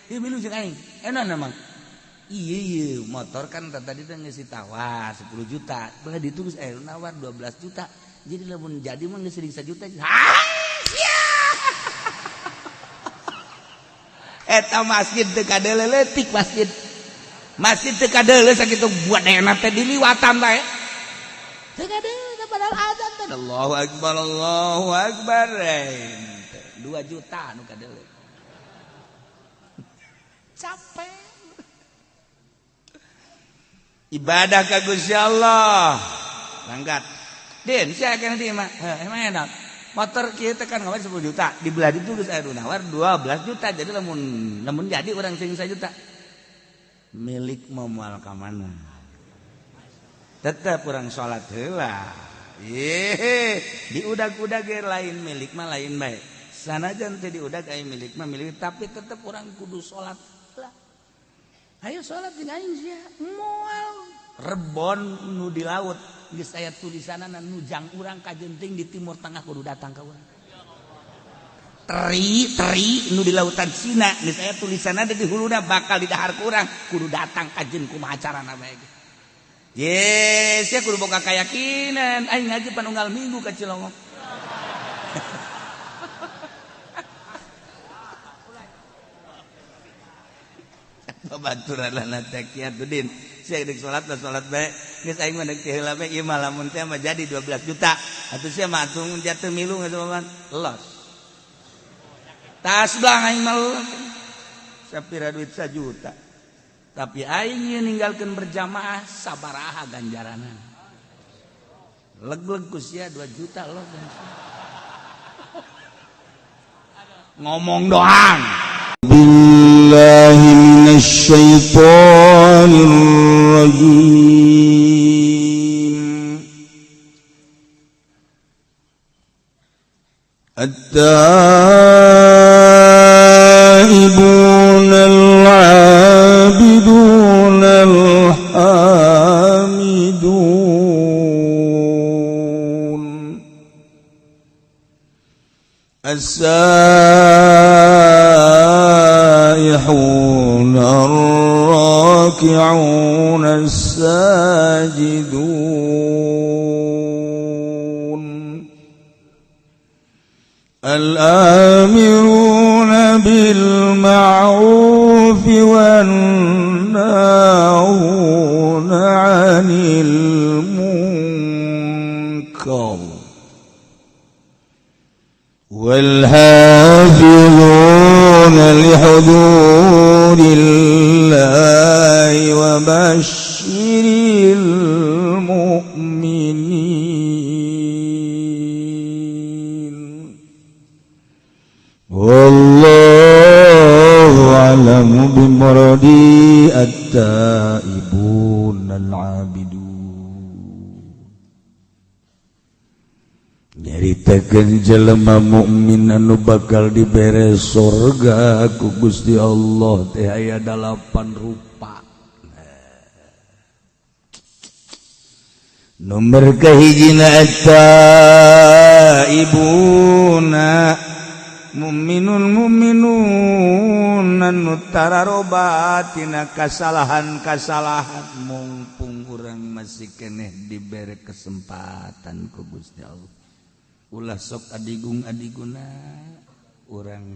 Ieu milu jeung aing. Enak emang. Iya iya motor kan tadi teh geus ditawar 10 juta. Belah ditu geus aya nawar 12 juta. Jadi lamun jadi mah geus 1 juta. Hah? Eta masjid teu kadeuleutik masjid. Masjid teu kadeuleu sakitu buat enak teh diliwatan bae. Teu kadeuleu padahal azan teh. Allahu akbar Allahu akbar. 2 juta nu kadeuleu. Capek. Ibadah ka Gusti Allah. Langgat. Din, sia kana di mah. Emang enak. Motor kieu teh kan ngawan 10 juta, dibelah ditu geus aya nu nawar 12 juta. Jadi lamun jadi urang sing 1 juta. Milik moal ka mana? Tetep urang salat heula. Ye, diudag-udag ge lain milik mah lain bae. Sanajan teu diudag aya milik mah milik, tapi tetep urang kudu salat heula. Ayo salat jeung aing sia. Moal rebon nu di laut geus aya tulisanana nu jang urang kajenting di Timur Tengah kudu datang ka urang. Teri teri nu di lautan Cina geus aya tulisanana di huluna bakal didahar ku urang kudu datang kajen kumaha carana bae. Ye, sia kudu boga kayakinan aing ngaji panunggal minggu ka Cilongok. Babaturan teh kieu Din. Sia deuk salat lah salat bae. Geus aing mah deuk teh heula bae ieu mah lamun teh mah jadi 12 juta. Atuh sia mah atuh jatuh milu geus mah los. Tas belang aing mah sapira duit 1 juta. Tapi aing ieu ninggalkeun berjamaah sabaraha ganjaranna. Leg-leg ku sia 2 juta los. Ngomong doang. بالله من الشيطان الرجيم التائبون العابدون الحامدون السائحون الراكعون الساجدون الآمرون بالمعروف والناهون عن المنكر والحافظون لحدود الله وبشر المؤمنين والله أعلم بمرادي التائبون العابدون. Nyaritakeun jelema mukmin anu bakal dibere sorga ku Gusti Allah teh aya 8 rupa. Nomor kahijina at-taibuna mu'minun mu'minun anu tararobat tina kasalahan-kasalahan mumpung urang masih keneh dibere kesempatan ku Gusti Allah. Ulah sok adigung adiguna urang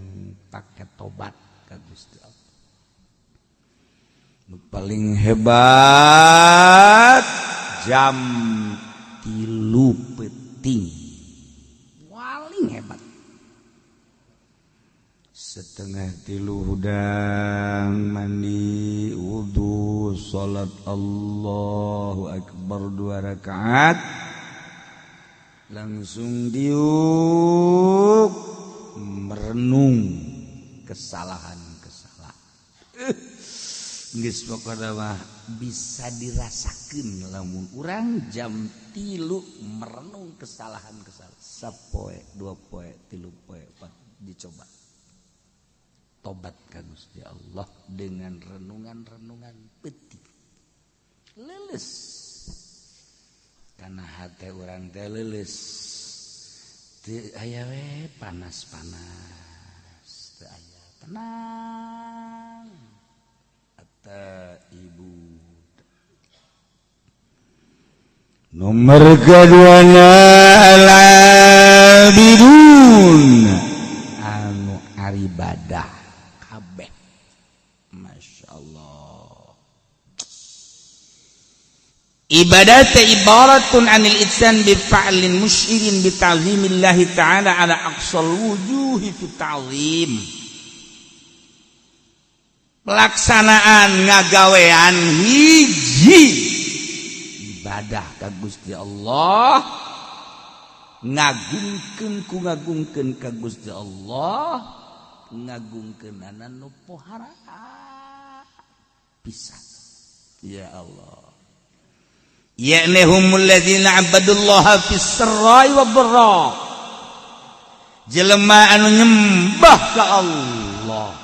pakai tobat ka Gusti Allah. Nu paling hebat jam 3 peuting paling hebat. 2:30 hudang mandi wudu salat Allahu akbar 2 rakaat langsung diuk merenung kesalahan-kesalahan. Geus pokona mah bisa dirasakeun lamun urang jam 3 merenung kesalahan-kesalahan. Sapoe, 2 poe, 3 poe, 4 dicoba. Tobat ka Gusti Allah dengan renungan-renungan peuting. Leuleus. Karena hati orang teh leuleus. Teu aya we panas-panas, teu aya tenang. Ibu nomor keduanya al-abidun anu aribadah kabeh. Masya Allah. Ibadah teh ibaratun anil itsan bi fa'lin musyirin bi ta'zimillahi ta'ala ala aqsal wujuhi fi ta'zim. Pelaksanaan ngagawean hiji ibadah ka Gusti Allah, ngagungkeun ku ngagungkeun ka Gusti Allah, ngagungkeunana nu pohara pisan. Ya Allah. Ya'ni humul ladzina abadullaha fis sarra'i wad dharra. Jelema anu nyembah ka Allah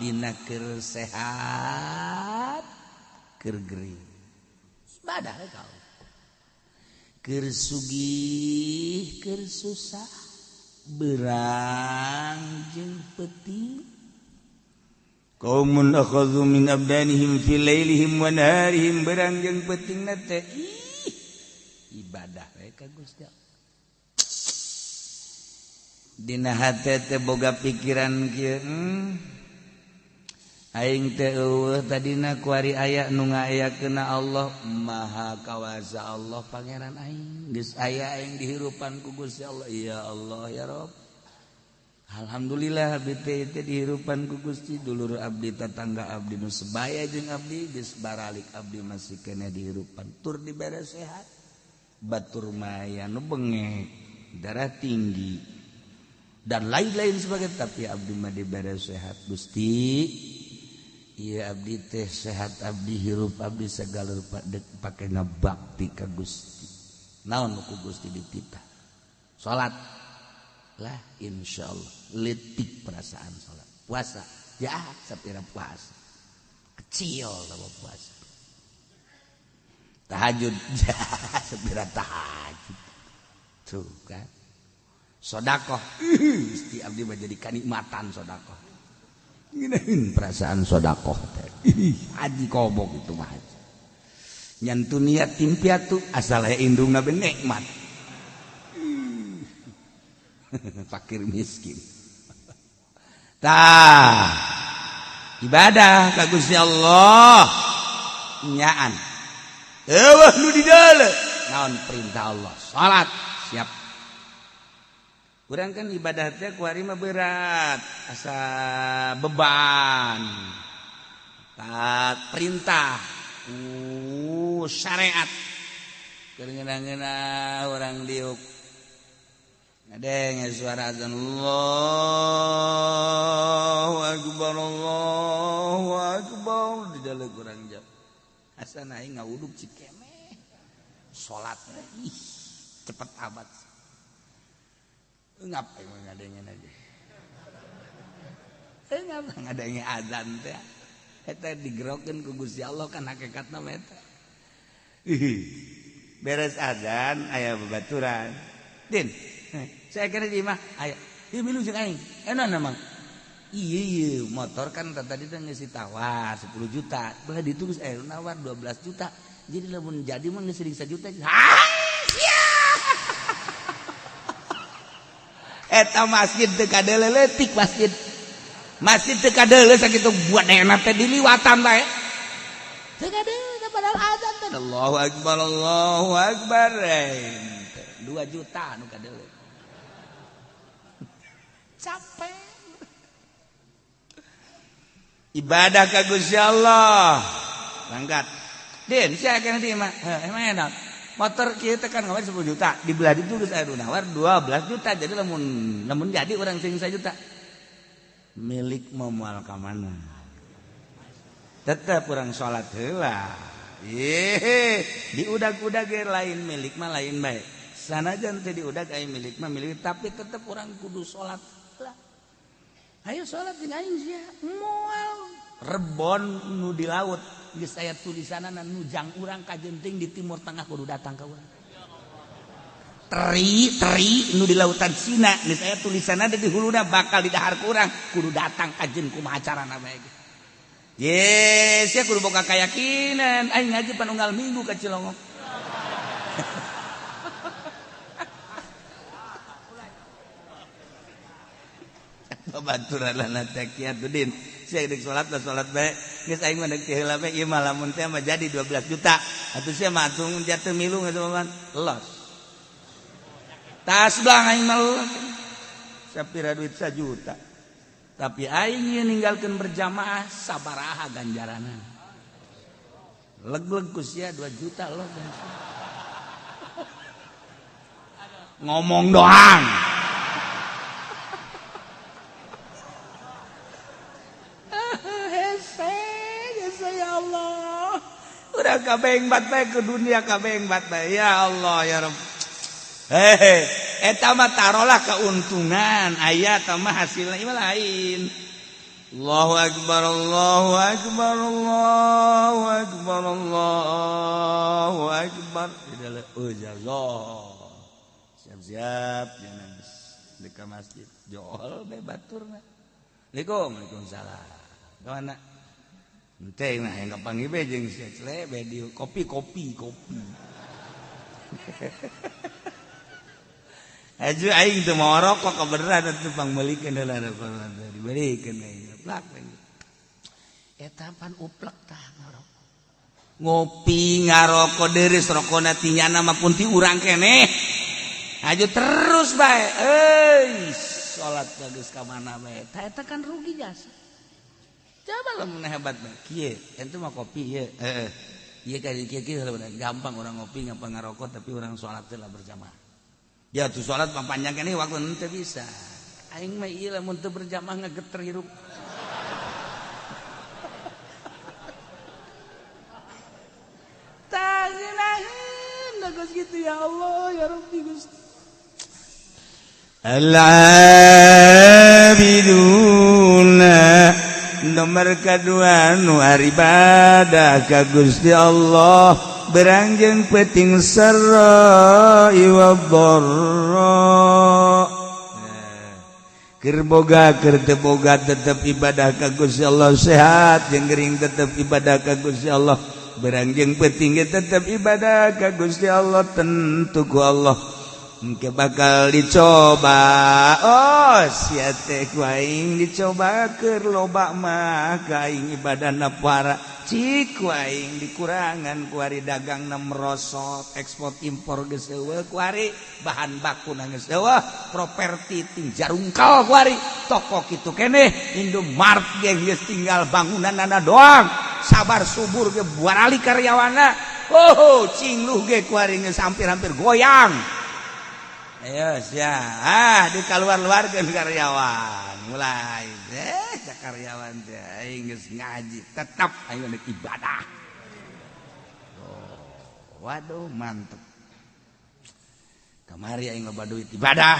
dina keur sehat keur gering, ibadah ka Allah. Keur sugih keur susah, berang jeung peuting. Qaumun akhadhu min abdanihim fi lailihim wa naharihim, berang jeung peutingna teh ibadah we ka Gusti Allah. Dina hate teh boga pikiran kieu, aing teh eueuh tadina kuari aya nu ngayakeunna Allah Maha Kawasa, Allah Pangeran aing, geus aya aing dihirupan ku Gusti Allah. Ya Allah ya Rob, alhamdulillah abdi teh teh dihirupan ku Gusti, dulur abdi, tetangga abdi nu sebaya jeung abdi geus baralik, abdi masih keneh dihirupan tur dibere sehat. Batur maya nu bengek, darah tinggi dan lain-lain sebagainya, tapi abdi mah dibere sehat Gusti. Iya abdi teh sehat, abdi hirup, abdi segala rupa dek pake ngabakti ka Gusti. Naon ku Gusti dititah? Salat lah, insyaallah letik perasaan salat. Puasa ya sapira puasa kecil sama puasa. Tahajud ya sapira tahajud tuh kan. Sodakoh Gusti abdi mah jadi kanikmatan sodakoh. Ngeunaheun perasaan sodakoh teh. Haji kobok itu mah haji. Nyantu niat tim piatu asal aya indungna be nikmat. Fakir miskin. Tah ibadah ka Gusti Allah nyaan. Eueuh nu di deuleu. Naon perintah Allah? Salat siap. Urang kan ibadah teh kuari mah berat, asa beban. Taat perintah, syariat. Keur ngeunah-ngeunah urang diuk. Ngadenge suara azan Allahu akbar Allahu akbar di dalam urang jam. Asa aing ngawuduk cikemeh. Salat ih cepet amat. Ngapain ngadengen aja? Ngapa ngadenge azan teh? Eta digerokeun ku Gusti Allah kan hakikatna mah eta. Beres azan aya babaturan. Din, saya kira di imah aya. Ieu milu jeung aing. Enak emang. Iya iya motor kan tadi teh geus ditawar 10 juta. Belah ditu geus aya nawar 12 juta. Jadi lamun jadi mah geus 1 juta. Hah? Eta masjid teu kadeuleu leutik masjid. Masjid teu kadeuleu sakitu buat teh diliwatan bae. Teu kadeuleu padahal azan teh. Allahu akbar Allahu akbar. 2 juta nu kadeuleu. Capek. Ibadah ka Gusti Allah. Berangkat. Din, sia kana di imah. Heuh, emang enak. Motor kieu teh kan ngawar 10 juta, dibelah ditu geus aya nu nawar 12 juta. Jadi lamun jadi urang sing 1 juta. Milik moal ka mana? Tetep urang salat heula. Ih, diudag-udag ge lain milik mah lain bae. Sanajan teh diudag aya milik mah milik, tapi tetep urang kudu salat heula. Ayo salat jeung aing sia. Moal rebon nu di laut geus aya tulisanana nu jang urang kajenting di Timur Tengah kudu datang ka urang. Teri teri nu di lautan Cina geus aya tulisanana di huluna bakal didahar ku urang kudu datang kajen kumaha carana bae ge. Yes, ya kudu boga keyakinan. Aing ngaji pan unggal minggu ka Cilongok. Babaturan lana teh Kiatudin. Sia deuk salat lah salat bae. Geus aing mah deuk ti heula bae ieu mah lamun teh mah jadi 12 juta. Atuh sia mah atuh jatuh milu geus mah los. Tas belang aing mah los. Sapira duit 1 juta. Tapi aing ninggalkeun berjamaah sabaraha ganjaranan. Leg-leg ku sia 2 juta lo. Ngomong doang. Hese, hese ya Allah. Udah kabeng bat bae ke dunia kabeng bat bae. Ya Allah ya Rabb. Hehe, eta mah tarolah keuntungan, aya tah mah hasilna ieu lain. Allahu akbar, Allahu akbar, Allahu akbar, Allahu akbar. Ijazah. Siap-siap jangan di ka masjid. Jol be baturna. Assalamualaikum, waalaikumsalam. Ka mana? Henteu mah hayang kapanggih be jeung sia cele be di kopi kopi kopi. Aju aing teu mau rokok kebeneran atuh pangmeulikeun heula dibelikeun aing plak eta pan uplek tah ngarokok ngopi ngarokok deris rokona tinyana mah pun ti urang keneh aju terus bae euy salat geus ka mana bae tah eta kan rugi jasa coba lamun hebat bae kieu ente mah kopi ieu heeh ieu ka kieu kieu gampang urang ngopi ngapa ngarokok tapi urang salat teh lah berjamaah. Ya tuh sholat mah panjang keneh waktu henteu bisa. Aing mah ieu lamun teu berjamaah ngageter hirup. Tah ngeunaheun geus kitu ya Allah ya Rabbi Gusti. Al-abiduna nomor kadua nu ibadah ka Gusti Allah berangjeng peting sarra wa dharra keur boga keur teu boga tetep ibadah ka Gusti Allah sehat jeung gering tetep ibadah ka Gusti Allah berangjeng peting ge tetep ibadah ka Gusti Allah tentu ku Allah engke bakal dicoba. Oh sia teh ku aing dicoba keur loba mah ka aing ibadahna para cik ku aing dikurangan kuari dagangna merosot ekspor impor geus eueuh kuari bahan bakuna geus eueuh properti ting jarungkal kuari toko kitu keneh Indomart ge geus tinggal bangunanana doang sabar subur ge buarali karyawanna oh cingluh ge kuari geus hampir-hampir goyang. Ayo sia ah dikaluar-luarkeun karyawan mulai karyawan teh aing geus ngaji tetap aing rek ibadah. Oh, waduh mantep. Kamari aing loba duit ibadah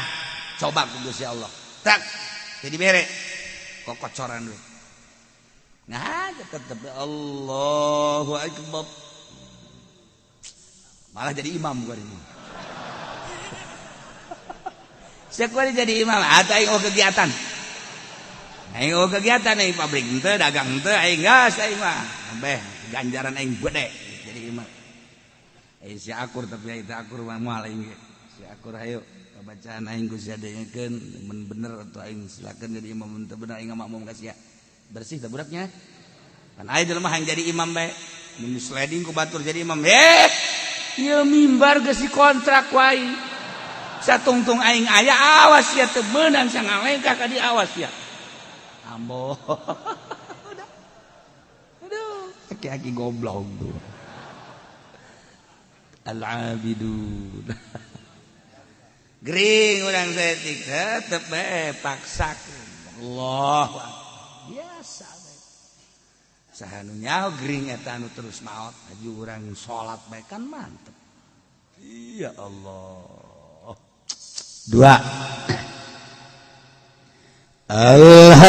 coba ku Gusti Allah. Tak jadi bere kokocoran duit. Nah tetep Allahu akbar. Malah jadi imam gua ini. Siapa jadi imam atau aing kegiatan. Aing kegiatan aing pabrik henteu dagang henteu aing gas aing mah. Beh ganjaran aing gede jadi imam. Aing si akur tapi aing teu akur mah moal aing ge. Si akur hayu bacaan aing ku sia dengekeun mun bener atau aing silakeun jadi imam mun teu bener aing makmum ka sia. Bersih teh budaknya. Pan aing jelema hayang jadi imam bae. Mun sliding ku batur jadi imam. Ieu mimbar geus dikontrak ku aing. Satungtung aing aya awas ya teu meunang sangalengkah ka di awas ya. Ambo. Udah. Aduh, aki-aki goblok tuh. Al-abidun. Gering urang saeutik tetep bae paksakeun. Allah biasa bae. Saha nu nyaho gering eta anu terus maot aju urang salat bae kan mantep. Ya Allah. Dua. Alhamidun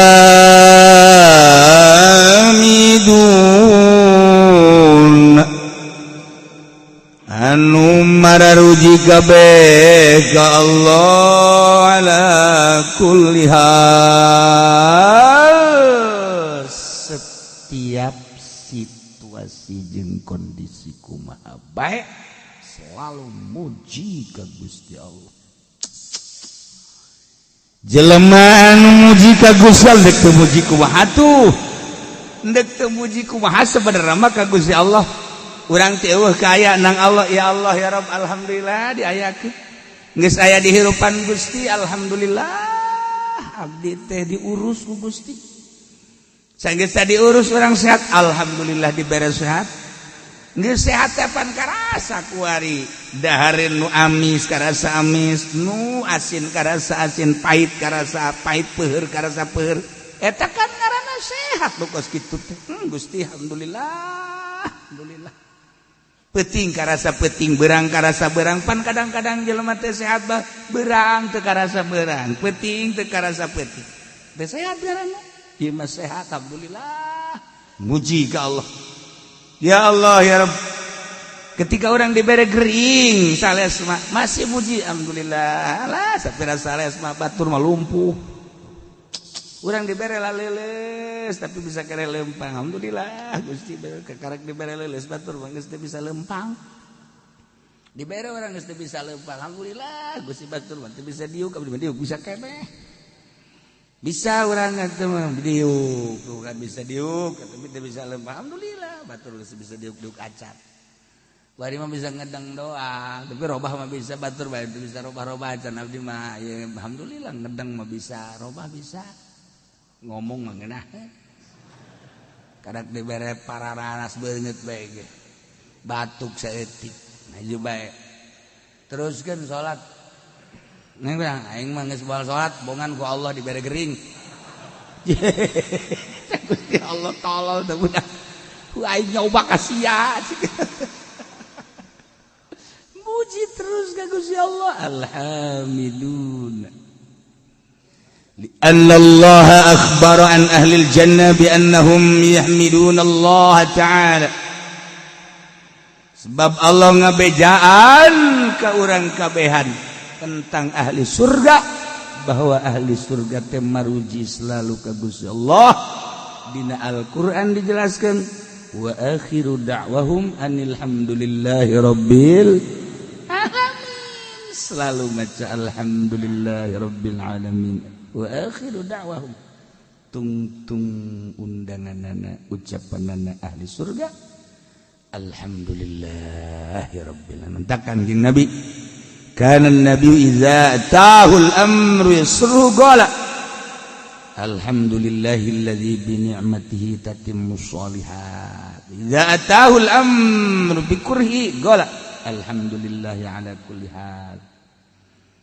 anu mararuji kabeh ka Allah ala kulli hal. Setiap situasi jeung kondisi kumaha bae selalu muji ka Gusti Allah. Jelema anu muji ka Gusti Allah dek teu muji kumaha tuh, dek teu muji kumaha sebenarnya mah ka Gusti Allah. Urang teh eueuh kaya nang Allah, ya Allah ya Rabb, alhamdulillah diayakeun geus aya di hirupan Gusti, alhamdulillah abdi teh diurus ku Gusti. Sanggeus diurus urang sehat, alhamdulillah dibere sehat. Geus sehat teh pan karasa kuari, dahareun nu amis karasa amis, nu asin karasa asin, pahit karasa pahit, peuheur karasa peuheur. Eta kan ngaranna sehat nu kos kitu teh. Gusti alhamdulillah, alhamdulillah. Peuting karasa peuting, berang karasa berang. Pan kadang-kadang jelema teh sehat bah berang teu karasa berang, peuting teu karasa peuting. Teh sehat ngaranna. Ieu mah sehat alhamdulillah. Muji ka Allah. Ya Allah ya Rabb. Ketika orang diberi gering sales mah masih muji alhamdulillah. Lah sapira sales mah batur mah lumpuh. Urang dibere laleles tapi bisa kere lempang. Alhamdulillah Gusti kakarek dibere leuleus, batur mah geus teu bisa lempang. Dibere urang geus teu bisa lempang. Alhamdulillah Gusti, batur mah teu bisa diuk, abdi mah diuk bisa keneh. Bisa urang atuh mah diuk, tuh kan bisa diuk tapi teu bisa lempang. Alhamdulillah batur geus bisa diuk-diuk acan. Bari mah bisa ngedeng doang, tapi robah mah bisa, batur bae teu bisa robah-robah acan. Abdi mah ya alhamdulillah ngedeng mah bisa, robah bisa. Ngomong mah ngeunah. Kadak dibere pararanas beungeut bae ge. Batuk saeutik. Maju bae. Teruskeun salat. Neng bilang, aing mah geus baal salat, bongan ku Allah dibere gering. Gusti Allah tolol teh budak. Ku aing nyoba ka sia. Muji terus ka Gusti Allah. Alhamdulillah. لأن الله أخبر عن أهل الجنة بأنهم يحمدون الله تعالى. Sebab Allah ngabejaan ke urang kabehan tentang ahli surga, bahwa ahli surga teh maruji selalu ka Gusti Allah. Dina Al-Qur'an dijelaskan, wa akhiru da'wahum anil hamdulillahi rabbil alamin. Selalu maca alhamdulillahi rabbil alamin. Wa akhiru da'wahum, tungtung undanganana, ucapanana ahli surga alhamdulillahi rabbil alamin. Takkan jeung Nabi, kana nabi idza atahul amru yasruhu qala alhamdulillahilladzi bi ni'matihi tatimmus sholihat. Idza atahul amru bi kurhi qala alhamdulillahi ala kulli hal.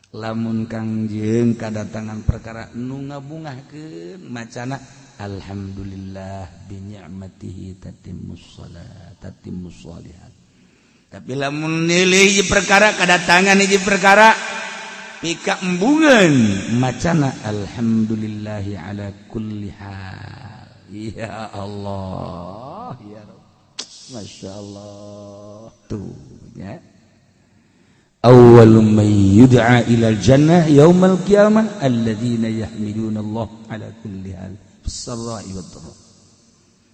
Lamun Kangjeng kadatangan perkara nu ngabungahkeun, macana alhamdulillah bi ni'matihi tatimmus shalat, tatimmus sholihat. Tapi lamun nilai hiji perkara kadatangan hiji perkara pika embungan, macana alhamdulillahi ala kulli hal. Ya Allah ya Rabb, Masya Allah tuh ya. Awwalu man yud'a ila jannah yaumal qiyamah alladzina yahmiduna Allah ala kulli hal fis sarra'i wad dharra.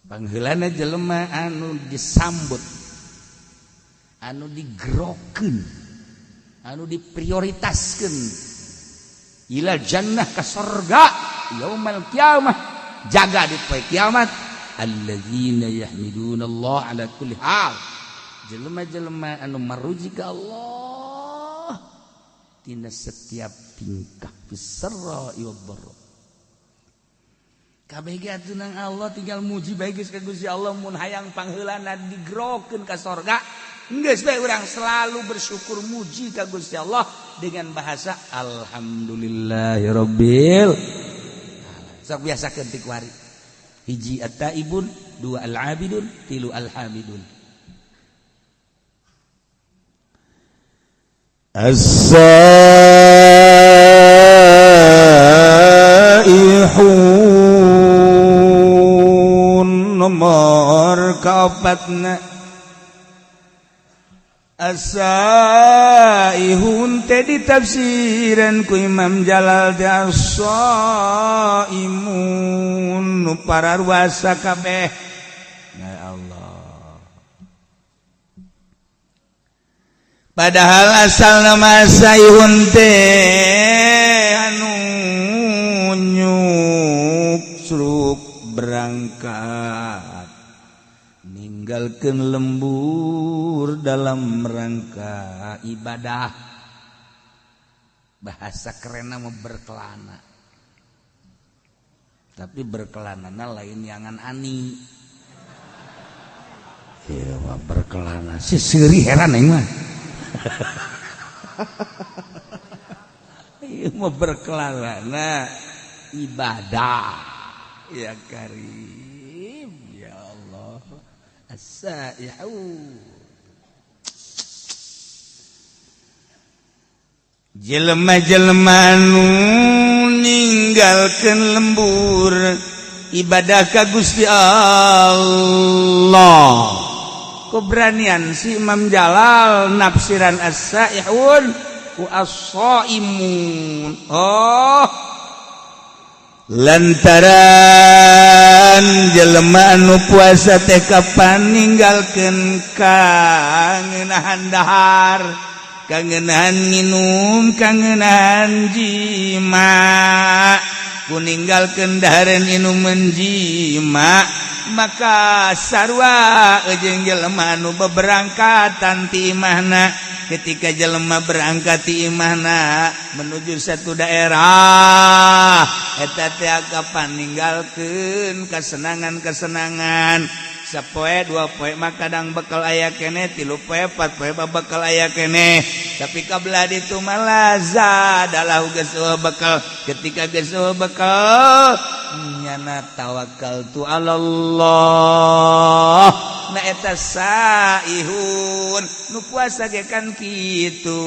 Pangheulana jelema anu disambut, anu digerokeun, anu diprioritaskeun ila jannah ka sorga yaumal qiyamah, jaga di poe kiamat, alladzina yahmiduna Allah ala kulli hal, jelema-jelema anu maruji ka Allah tina setiap tingkah, fis sarra'i wad dharra. Kabeh ge atuh nang Allah, tinggal muji bae geus ka Gusti Allah. Mun hayang pangheulana digerokeun ka sorga, geus bae urang selalu bersyukur, muji ka Gusti Allah dengan bahasa alhamdulillahirabbil. Sok biasakeun ti kuari. Hiji at-taibun, dua al-abidun, tilu al-hamidun. As-saihun nomor kaopatna. As-saihun teh ditafsiran ku Imam Jalal teh as-saimun, nu pararuasa kabeh. Ya Allah. Padahal asal nama saihun teh anu nyuksruk berangkat ninggalkeun lembur dalam rangka ibadah. Bahasa kerenna mah berkelana. Tapi berkelanana lain yangan ani. Ieu mah berkelana si seuri heran aing mah. Ieu mah berkelana ibadah. Ya Karim, ya Allah. As-saihu. Jelema-jelema nu ninggalkeun lembur ibadah ka Gusti Allah. Keberanian si Imam Jalal nafsiran as-saihun ku as-saimun. Oh, lantaran jelema anu puasa teh kapan ninggalkeun kangenahan dahar, kangenahan nginum, kangenahan jima, ku ninggalkeun dahareun inuman jima, maka sarua jeung jelema anu beberangkatan ti imahna. Ketika jelema berangkat ti imahna menuju satu daerah, eta teh kapan ninggalkeun kesenangan-kesenangan. Sapoe dua poe mah kadang bekal aya keneh, tilu poe empat poe mah bekal aya keneh, tapi kabelah ditu mah lazadalah geus bekal. Ketika geus bekal nyana tawakal tu alallah. Na eta saihun nu puasa ge kan kitu,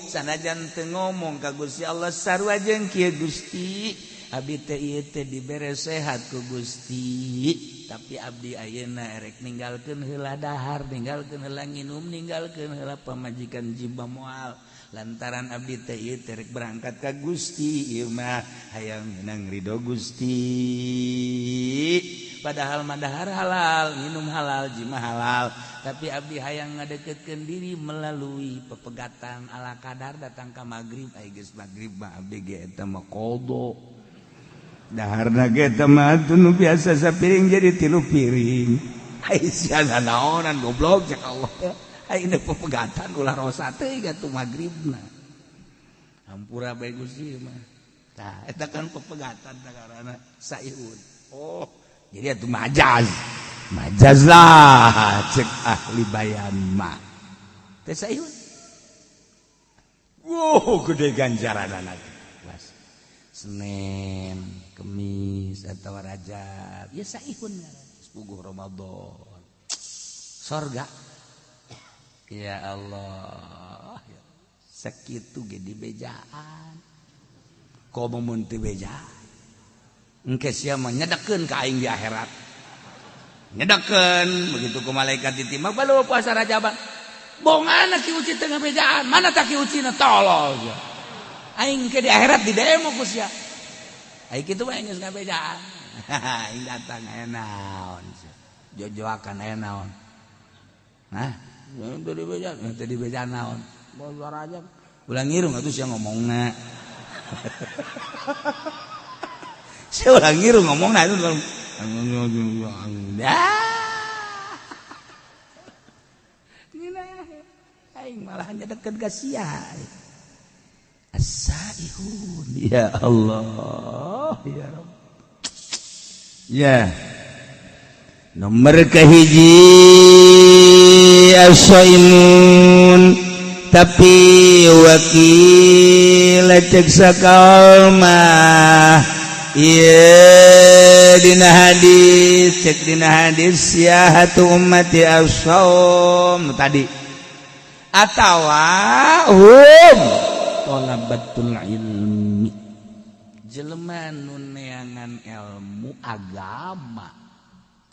sanajan teu ngomong ka Gusti Allah sarua jeung kieu, Gusti abdi teh ieu teh dibere sehat ku Gusti, tapi abdi ayeuna erek ninggalkeun heula dahar, ninggalkeun heula nginum, ninggalkeun heula pamajikan jiba moal, lantaran abdi teh ieu teh rek berangkat ka Gusti, ieu mah hayang meunang ridho Gusti. Padahal mah dahar halal, minum halal, jima halal, tapi abdi hayang ngadeketkeun diri melalui pepegatan ala kadar. Datang ka magrib, ai geus magrib mah abdi ge eta mah qada. Daharna ge eta mah nu biasa sapiring jadi 3 piring. Ai sia naonan goblok cek Allah. Ai ini pepegatan ulah rosa teh atuh magribna. Hampura bae Gusti mah. Tah eta kan pepegatan karana saihun. Oh, jadi itu majaz. Majaz lah cek ahli bayan mah. Teh saihun. Wow, gede ganjaranana. Senin, Kemis atau Rajab, ya saihun puguh Ramadan. Sorga. Ya Allah. Sakitu ge dibejaan. Komo mun teu bejaan. Engke sia mah nyedekeun ka aing di akhirat. Nyedekeun begitu ku malaikat ditimbang balu puasa Rajaban. Bongana ki uci teu ngabejaan, mana tak ki ucina tolol sia. Aing ke di akhirat di demo ku sia. Aing kitu mah geus ngabejaan. Aing datang aya naon sia. Jojoakan aya naon. Nah, teu dibejaan, teu dibejaan naon. Puasa Rajab. Ulah ngirung atuh sia ngomongna. Sia ulah ngirung ngomongna itu. Aing malah nyedekeun ka sia. As-saihun. Ya Allah, ya Rabb. Ya. Nomor kahiji as-saimun, tapi wakil cek sakal mah ieu dina hadis, cek dina hadis siyahatu ummati as-saum tadi atawa hum talabatul ilmi, jelema nu neangan ilmu agama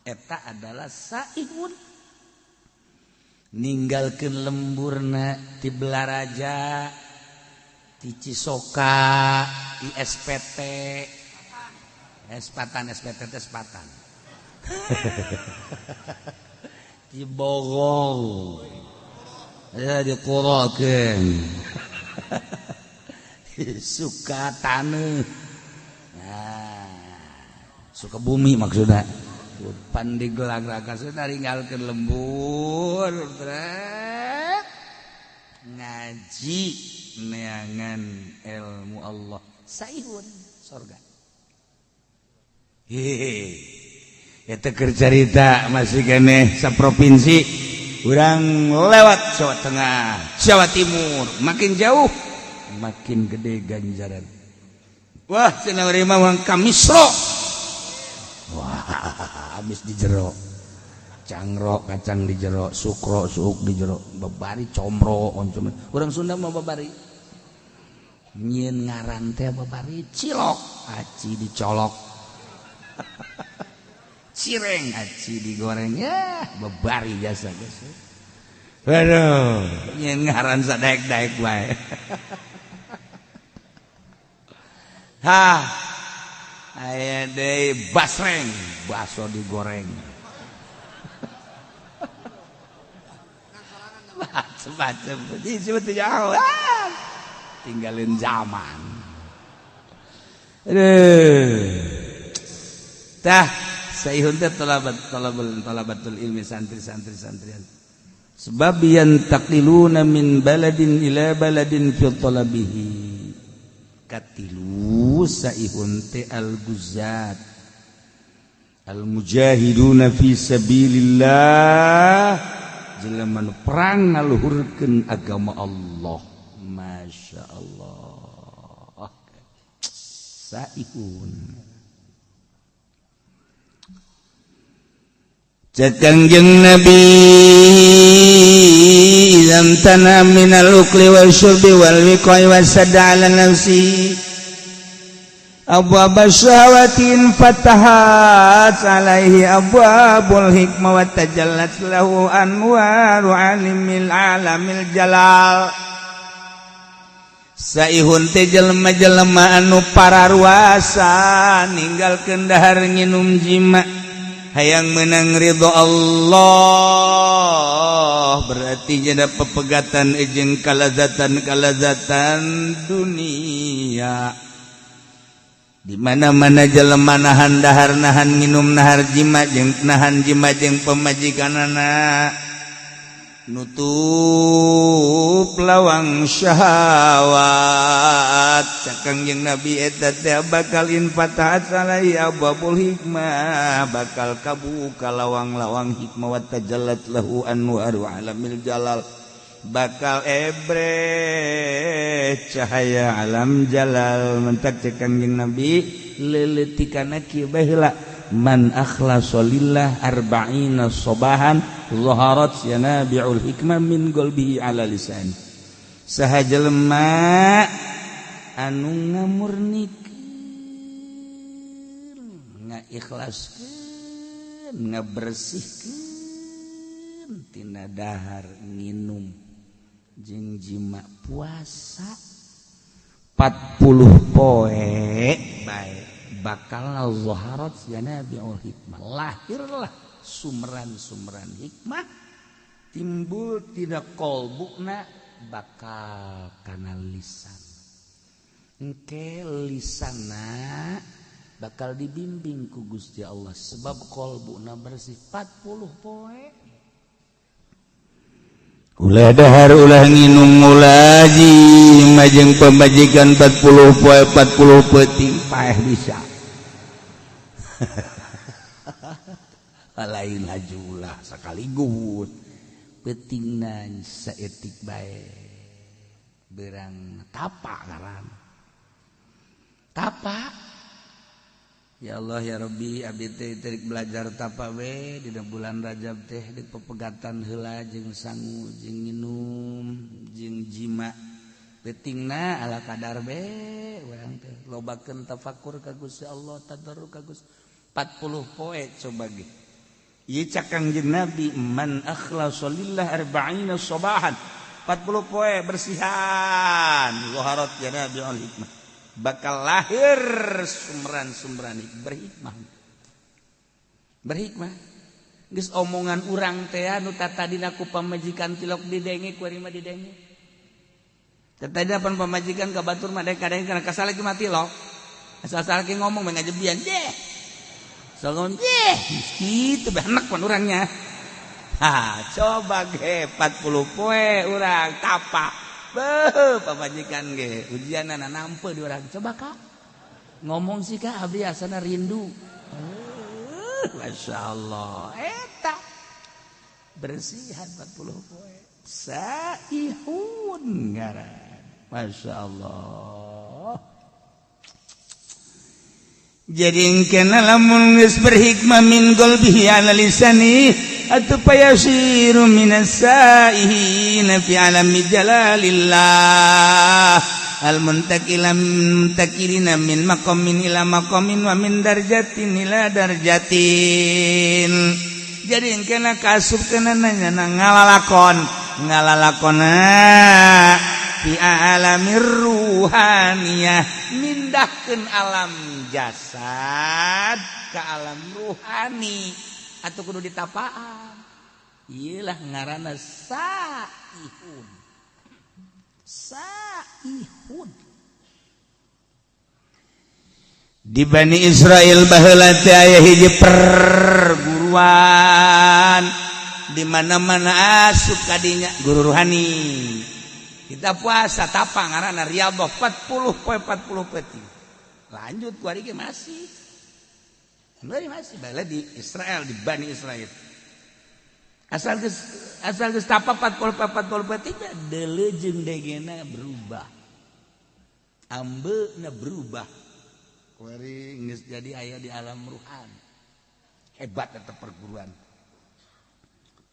eta adalah saihun, ninggalkeun lemburna ti Belaraja, ti Cisoka, ti SPT, Espatan, SPT teh Espatan. Di Bogor ya dikorokeun. Suka taneuh. Nah, suka bumi maksudna. Pan digelag-gelag ninggalkeun lembur trek ngaji neangan ilmu Allah saihun sorga. Hehehe. Eta keur carita masih keneh saprovinsi urang lewat Jawa Tengah, Jawa Timur, makin jauh makin gede ganjaran. Wah, cenah urang mah ka Misro. Wah, habis di jero. Cangrok kacang di jero, sukro suuk di jero, babari comro oncom. Urang Sunda mah babari. Nyieun ngaran teh babari cilok, aci dicolok. Cireng aci digoreng ya, babari jasa geus. Waduh, nyieun ngaran sadaek-daek bae. Hah. Aya deui basreng, baso digoreng. Macem-macem. Disebut jauh. Tinggalin zaman. Aduh. Tah, saihun teh talabatul ilmi santri-santri santrian. Sebab yantaqiluna min baladin ila baladin fi talabihi. Katilu saihun teh al-guzat al-mujahiduna fi sabilillah, jelema nu perang ngaluhurkeun agama Allah. Masya Allah. Saihun cek Kangjeng Nabi zamtana minal ukli wal syurbi wal wiqai wasadda ala nafsi abwab syahawatin fatahat alaihi abwabul hikmah wa tajallat lahu anwaru alimil alamil jalal. Saihun teh jelema-jelema anu pararuasa ninggalkeun dahar nginum jima hayang menang ridho Allah, berarti jada pepegatan jeung kalazatan-kalazatan dunia. Di mana-mana jelema nahan dahar nahan nginum nahar jima jeung nahan jima jeung pamajikanana, nutup lawang syahwat. Cek Kangjeng Nabi eta teh bakal infatahat alaihi abwabul hikmah, bakal kabuka lawang-lawang hikmah wa tajallat lahu anwaru alamil jalal, bakal ebre cahaya alam jalal. Mentak cek Kangjeng Nabi leuleutikanna kieu bae heula, man akhlasa lillah arba'ina sobahan zaharat yanabi'ul hikmah min qalbihi ala lisan. Saha jelema anu ngamurnikeun, ngaikhlaskeun, ngabersihkeun tina dahar nginum jeung jima puasa 40 poe bae bakal zaharat yanabi'ul hikmah, lahirlah sumran-sumran hikmah timbul tidak kolbuna bakal kana lisan. Engke lisana bakal dibimbing ku Gusti Allah sebab kolbuna bersih 40 poe. Ulah dahar ulah nginum ulah jima jeung pamajikan 40 poe 40 peuting paeh bisa. Lain hajulah sekaligus peutingna saeutik bae berang tapa ngaran tapa. Ya Allah ya Rabbi, abdi teh terik belajar tapa we dina bulan Rajab teh di pepegatan heula jeung sangu jeung nginum jeung jima peutingna ala kadar be urang teh lobakeun tafakur ka Gusti Allah, tadarru ka Gusti 40 poe coba ge. Ieu cak Kangjeng Nabi man akhlasa lillah arba'ina sabahan, 40 poe bersihan zaharat yanabi'ul hikmah, bakal lahir sumran-sumran berhikmah. Berhikmah. Geus omongan urang teh anu tatadina ku pamajikan tilok didenge ku ari mah didenge. Tatadina pan pamajikan ka batur mah kadang kana kasal lagi mah tilok. Asal-asal ge ngomong mah ngajebian deh. So ngomong deh kitu bae pan urangnya. Ha, coba ge 40 poe urang tapa. Beuh pamajikan ge ujianna nampe di urang. Coba Kak. Ngomong sih Kak abdi asana rindu. Masya Allah eta bersihan 40 poe saihun ngaran. Masya Allah. Jadi kena lamun geus berhikmah min qalbihi ala lisani atuh payasiru minas saihin fi alami jalalillah al muntakila muntakirina min maqamin ila maqamin wa min darjatin ila darjatin. Jadi kena kasup kena nanya ngalalakon ngalalakona fi alamir ruhaniyah, mindahkeun alam jasad ke alam ruhani atau kudu ditapaan. Iyalah ngaranna saihun. Saihun. Di Bani Israel baheula teh aya hiji perguruan di mana-mana asup kadinya guru ruhani. Kita puasa tapa ngaranna riyadhah 40 poe 40 peuting. Lanjut ku ari ge masih. Masih baheula di Israel di Bani Israel. Asal geus tapa 40 poe 40 peuting deuleu jeung degena berubah. Ambeuna berubah. Kuari geus jadi aya di alam ruhan. Hebat eta perguruan.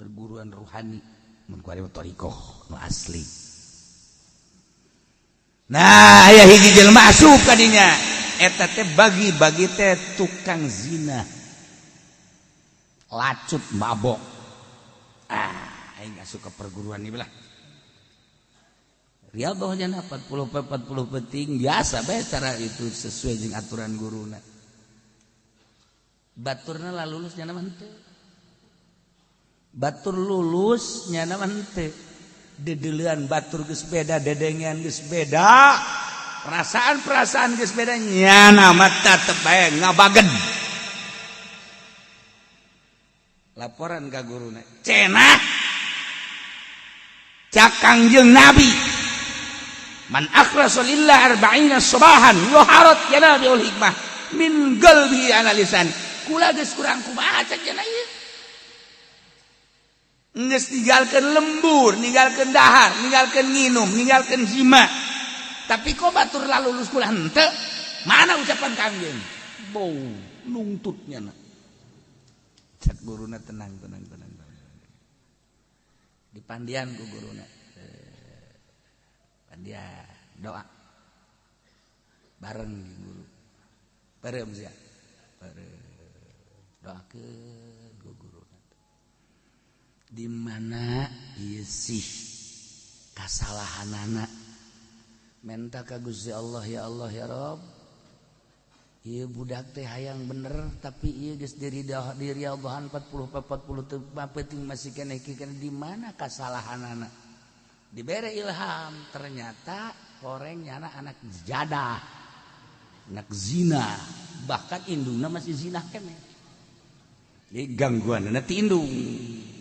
Perguruan ruhani mun kuari mah thariqah nu asli. Nah, aya hiji jelema asup ka dinya. Eta teh bagi-bagi teh tukang zina. Lacut mabok. Ah, aing asup ka perguruan ieu lah. Riyadhah jana 40 40 peting biasa bae cara itu sesuai jeung aturan guruna. Baturna lah lulus nyana mah henteu. Batur lulus nyana mah henteu. Dedeulean batur geus beda, dedengean geus beda. Perasaan-perasaan geus beda nyana mah tetep bae ngabagen. Laporan ka guruna. Cenah. Cak Kangjeng Nabi. Man akhlasa lillah arba'ina sabahan yuharat yanabiul hikmah min qalbi ala lisan. Kula geus kurang kumaha cek cenah ieu. Geus ninggalkeun lembur, ninggalkeun dahar, ninggalkeun nginum, ninggalkeun jima. Tapi kok batur lalulus kula henteu? Mana ucapan Kangjeng? Bau nungtutnya na. Cek guruna tenang tenang tenang. Dipandian ku guruna. Dia doa bareng guru bareng sia bareng doakeun ku guru di mana ieu sih kasalahanana menta ka Gusti Allah ya Allah ya Rabb ieu budak teh hayang bener tapi ieu geus diri riyadhahan 40 40 teu penting masih keneh di mana kasalahanana. Dibere ilham ternyata koreng nyana anak jadah anak zina bahkan indungna masih zina keneh. Jadi gangguan ti indung.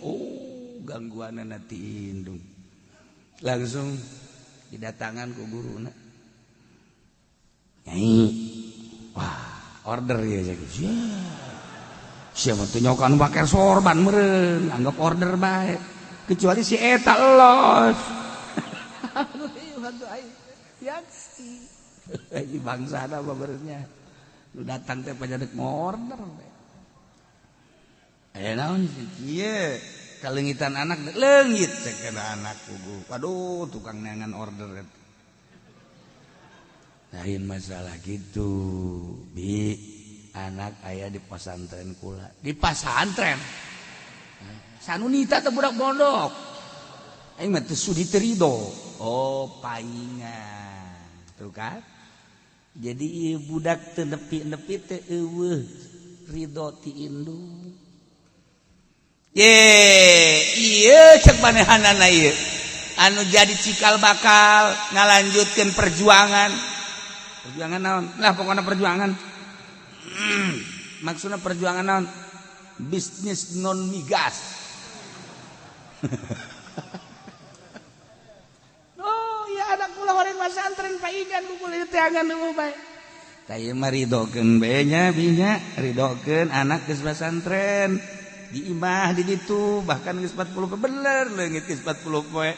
Oh gangguan ti indung langsung didatangan ku guruna. Nyai wah order ya jadi siapa tuh nyokan pakai sorban meren anggap order baik kecuali si eta los. Bangsa apa beresnya lu datang teh pajadak mau order eh naon sih kieu kalengitan anak leungit cek anak kugu waduh tukang neangan order eta lain masalah gitu bi anak aya di pesantren kula di pesantren sanunita teh budak pondok aing mah teu sudi teu rido. Oh paingan tuh kan. Jadi budak teu nepi-nepi teh eueuh ridho ti indung. Ye, iya cek manehanana ieu. Anu jadi cikal bakal ngalanjutkeun perjuangan. Perjuangan naon? Lah pokoknya perjuangan. Maksudnya perjuangan naon? Bisnis non migas. Oh, ya anak kula wareng pesantren Pak Igan kumpul teh angan nu bae. Tah ieu mah ridokeun bae nya binya, ridokeun anak geus pesantren. Di imah di ditu bahkan geus 40 poe bener leungit geus 40 poe.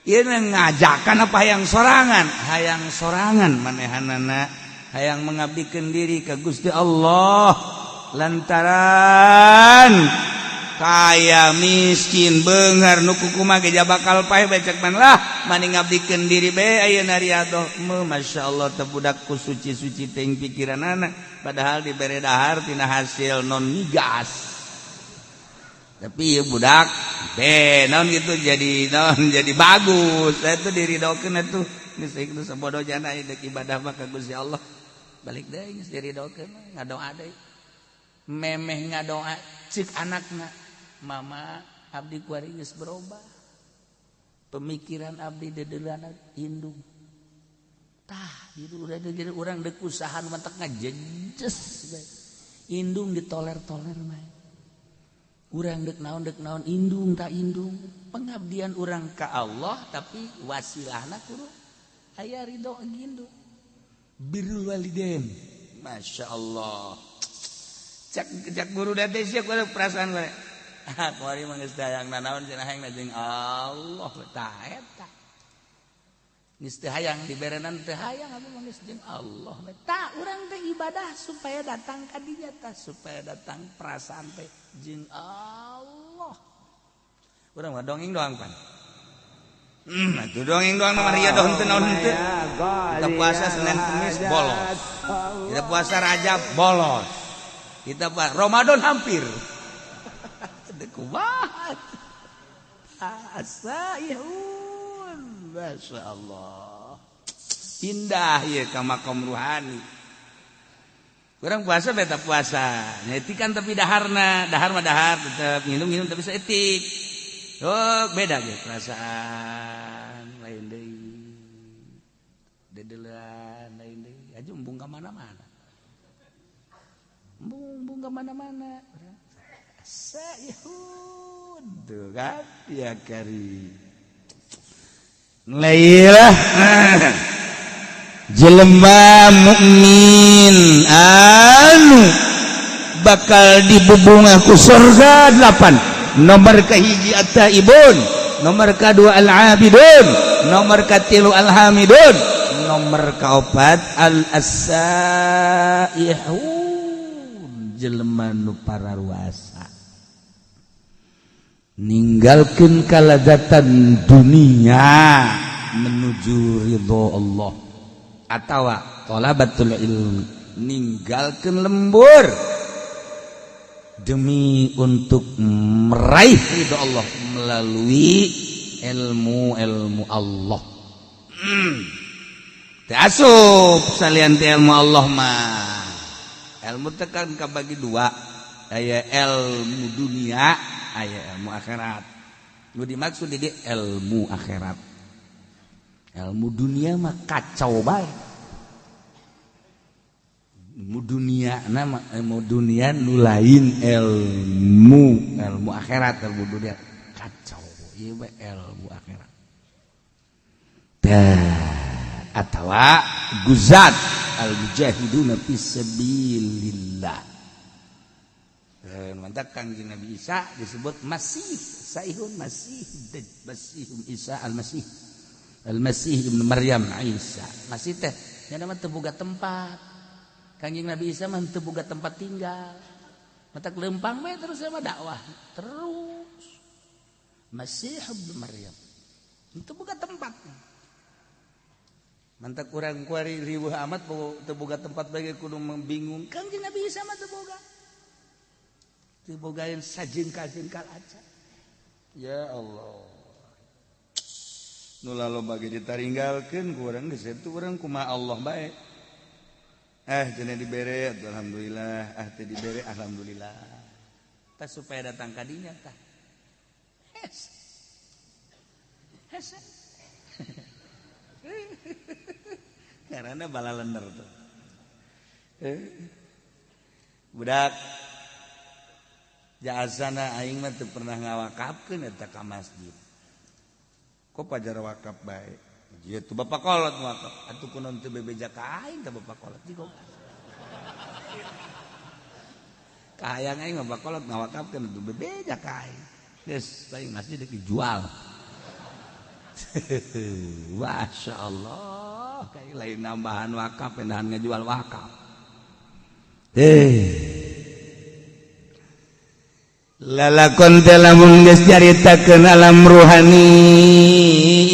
Ieu ngajakan apa hayang sorangan? Hayang sorangan manehanana, hayang mengabdikeun diri ka Gusti Allah lantaran kaya miskin beunghar nu kumaha ge bakal paeh bae cek man lah mani ngabdikeun diri bae ayeuna riadoh. Masya Allah teh budak ku suci-suci teuing pikiranana padahal dibere dahar tina hasil non migas. Tapi ya budak be naon gitu jadi naon jadi bagus itu diridokeun atuh geus geus sabodo jana deuk ibadah mah ka Gusti Allah balik deui geus diridokeun ngadoa deui memeh ngadoa cek anakna mama abdi kuari geus berubah pemikiran abdi dedeulana indung tah di udah jadi urang deuk usaha nu matak ngajejes bae indung ditoler-toler mah urang dek naon indung tak indung pengabdian urang ka Allah tapi wasilahna kudu aya ridho indung birrul walidain. Masya Allah cak cak guru date sia kudu perasaan gue ah kuari mah geus hayang nanaon cenah hayang jeung Allah tah eta geus teu hayang diberenan teu hayang abdi mah geus jeung Allah tah urang teh ibadah supaya datang ka dinya tah supaya datang perasaan teh jeung Allah. Urang mah dongeng doang pan. Atuh dongeng doang mah riadoh henteu naon henteu. Kita puasa Senin Kamis bolos. Kita puasa Rajab bolos. Kita puasa Ramadan hampir. Deuk kumaha? Asaihun. Masya Allah. Indah ya ka makom ruhani. Kurang puasa beta puasa. Nyetikan tapi daharna, dahar mah dahar tetep minum-minum tapi saeutik. Oh, beda ge perasaan lain deui. Dedeulan lain deui. Aju embung ka mana-mana. Embung ka mana-mana. Saihun tuh kan ya kari. Lailah jelema mukmin anu bakal dibubungah ku surga 8. Nomor kahiji at-taibun, nomor kadua al-abidun, nomor katilu al-hamidun, nomor kaopat al-asaihun jelema nu pararuasa ninggalkeun kalazatan dunia menuju ridho Allah atawa thalabatul ilmi ninggalkeun lembur demi untuk meraih ridho Allah melalui ilmu-ilmu Allah. Teu asup salian ti ilmu Allah mah. Ilmu teh kan kabagi dua, aya ilmu dunia, aya ilmu akhirat. Nu dimaksud di dieu ilmu akhirat. Ilmu dunia mah kacau bae. Ilmu dunia nama ilmu dunia nu lain ilmu ilmu akhirat, ilmu dunia kacau ieu bae ilmu akhirat. Tah atawa guzat al mujahiduna fisabilillah. Mantap Kangjeng Nabi Isa disebut Masih, Saihun Masih, Masih Isa Al-Masih. Al-Masih Ibnu Maryam Isa. Masih teh nya mah teu boga tempat. Kangjeng Nabi Isa mah teu boga tempat tinggal. Matak lempang bae terus sama dakwah terus. Masih Ibnu Maryam. Teu boga tempat. Mantak kurang kuari riweuh amat teu boga tempat bae kudu bingung. Kangjeng Nabi Isa mah teu boga. Teu bogaeun sajengkal-jengkal aja. Ya Allah. Nu laloba ge ditaringgalkeun ku urang geus eta urang kumaha Allah bae. Cenah dibere alhamdulillah, ah teu dibere alhamdulillah. Tah supaya datang ka dinya tah. Hes. Hes. Karena balalender tuh. Budak jasana aing mah teu pernah ngawakafkeun eta ka masjid. Kok pajar wakaf bae? Ieu tuh bapak kolot wakaf. Atuh kunaon teu bebeja ka aing tah bapak kolot jigog. Kahayang aing mah bapak kolot ngawakafkeun atuh bebeja ka aing. Geus aing masjid dijual. Masya Allah, kayak lain nambahan wakaf, pindahan ngejual wakaf. Lalakon teh lamun geus caritakeun alam ruhani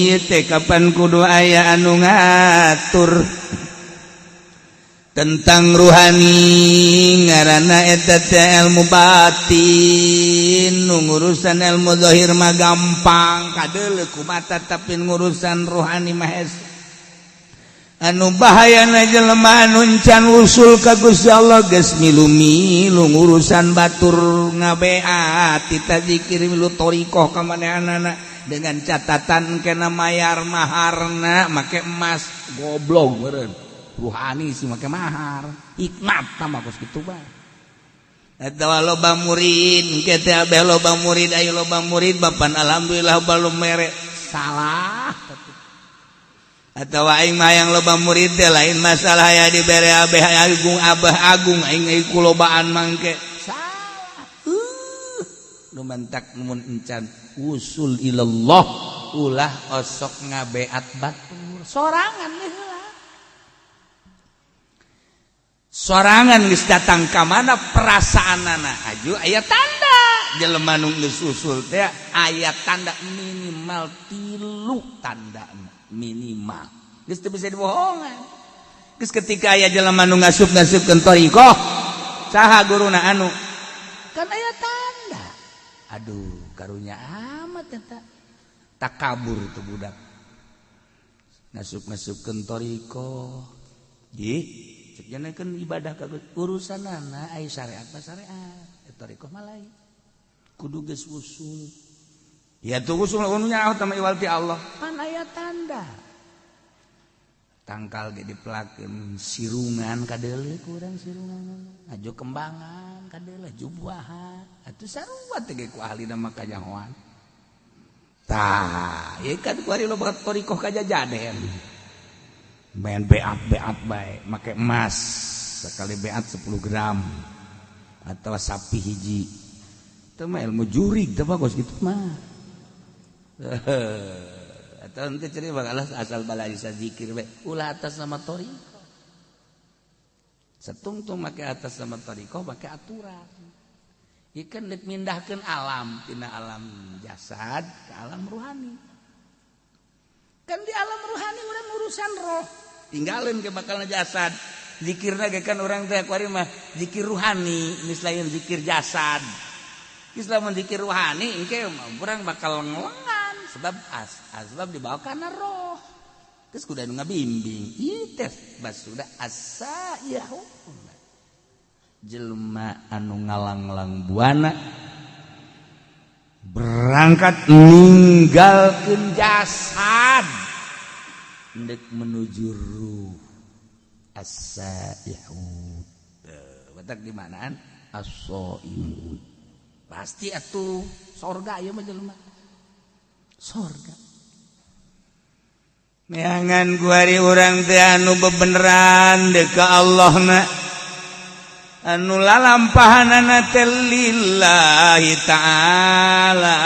ieu teh kapan kudu aya anu ngatur tentang ruhani ngaranna eta teh ilmu batin. Nu ngurusan ilmu zahir mah gampang kadeuleu ku mata, tapi ngurusan ruhani mah hese. Anu bahayana jelema anu can usul ka Gusti Allah geus milu-milu ngurusan batur ngabeat tita zikir milu thoriqoh ka manehanana dengan catatan kena mayar maharna make emas. Goblok meureun ruhani sih make mahar hikmat tambah kos kitu bae. Eta loba murid engke teh abeh loba murid ayo loba murid bapan alhamdulillah balum mere salah. Atau aing mah yang loba murid teh lain masalah ya dibere abeh agung abah agung aing ku lobaan mangke salah. Nu mantak mun encan usul ilallah ulah osok ngabeat batur sorangan heula. Sorangan geus datang ka mana perasaanana aju aya tanda jelema nu geus usul teh aya tanda minimal 3 tanda minimal geus teu bisa dibohongan. Geus ketika aya jelema nu ngasup-ngasupkeun thoriqoh saha guruna anu kan aya tanda. Aduh karunya amat eta takabur tuh budak ngasup-ngasupkeun thoriqoh. Ih cek kan ibadah ka urusanana ai syariat mah syariat thoriqoh mah lain kudu geus usul. Ya tuh usul nya tama iwal ti Allah pan aya tanda tangkal ge dipelakeun sirungan kadeuleu kurang sirungan aju kembangan kadeuleu jubuahan atuh sarua teh ge ku ahlina mah kanyahoan. Tah ieu kan kuari loba thoriqoh kajajaden main beat-beat bae make emas sekali beat 10 gram atau sapi hiji itu mah ilmu jurig teh bagus gitu mah. Atau nanti cerita bakal asal balai zikir bae ulah atas nama thoriqoh setungtung make atas nama thoriqoh make aturan ieu kan mindahkeun alam tina alam jasad ke alam ruhani. Kan di alam ruhani urang urusan roh tinggalin ke bakal jasad zikirna ge kan urang teh kuari mah zikir ruhani geus lain zikir jasad. Geus lamun zikir ruhani engke urang bakal ngelengan sebab asbab dibawa karena roh. Terus kudu anu ngabimbing ieu teh bas sudah asa yahu jelema anu ngalanglang buana berangkat ninggalkeun jasad ndek menuju ruh as-saihun. Batak di manaan as-saimun pasti atuh sorga ieu mah jelema sorga. Neangan kuari urang teh anu bebeneran deuk ka Allahna anu lalampahanana teh lillahi ta'ala.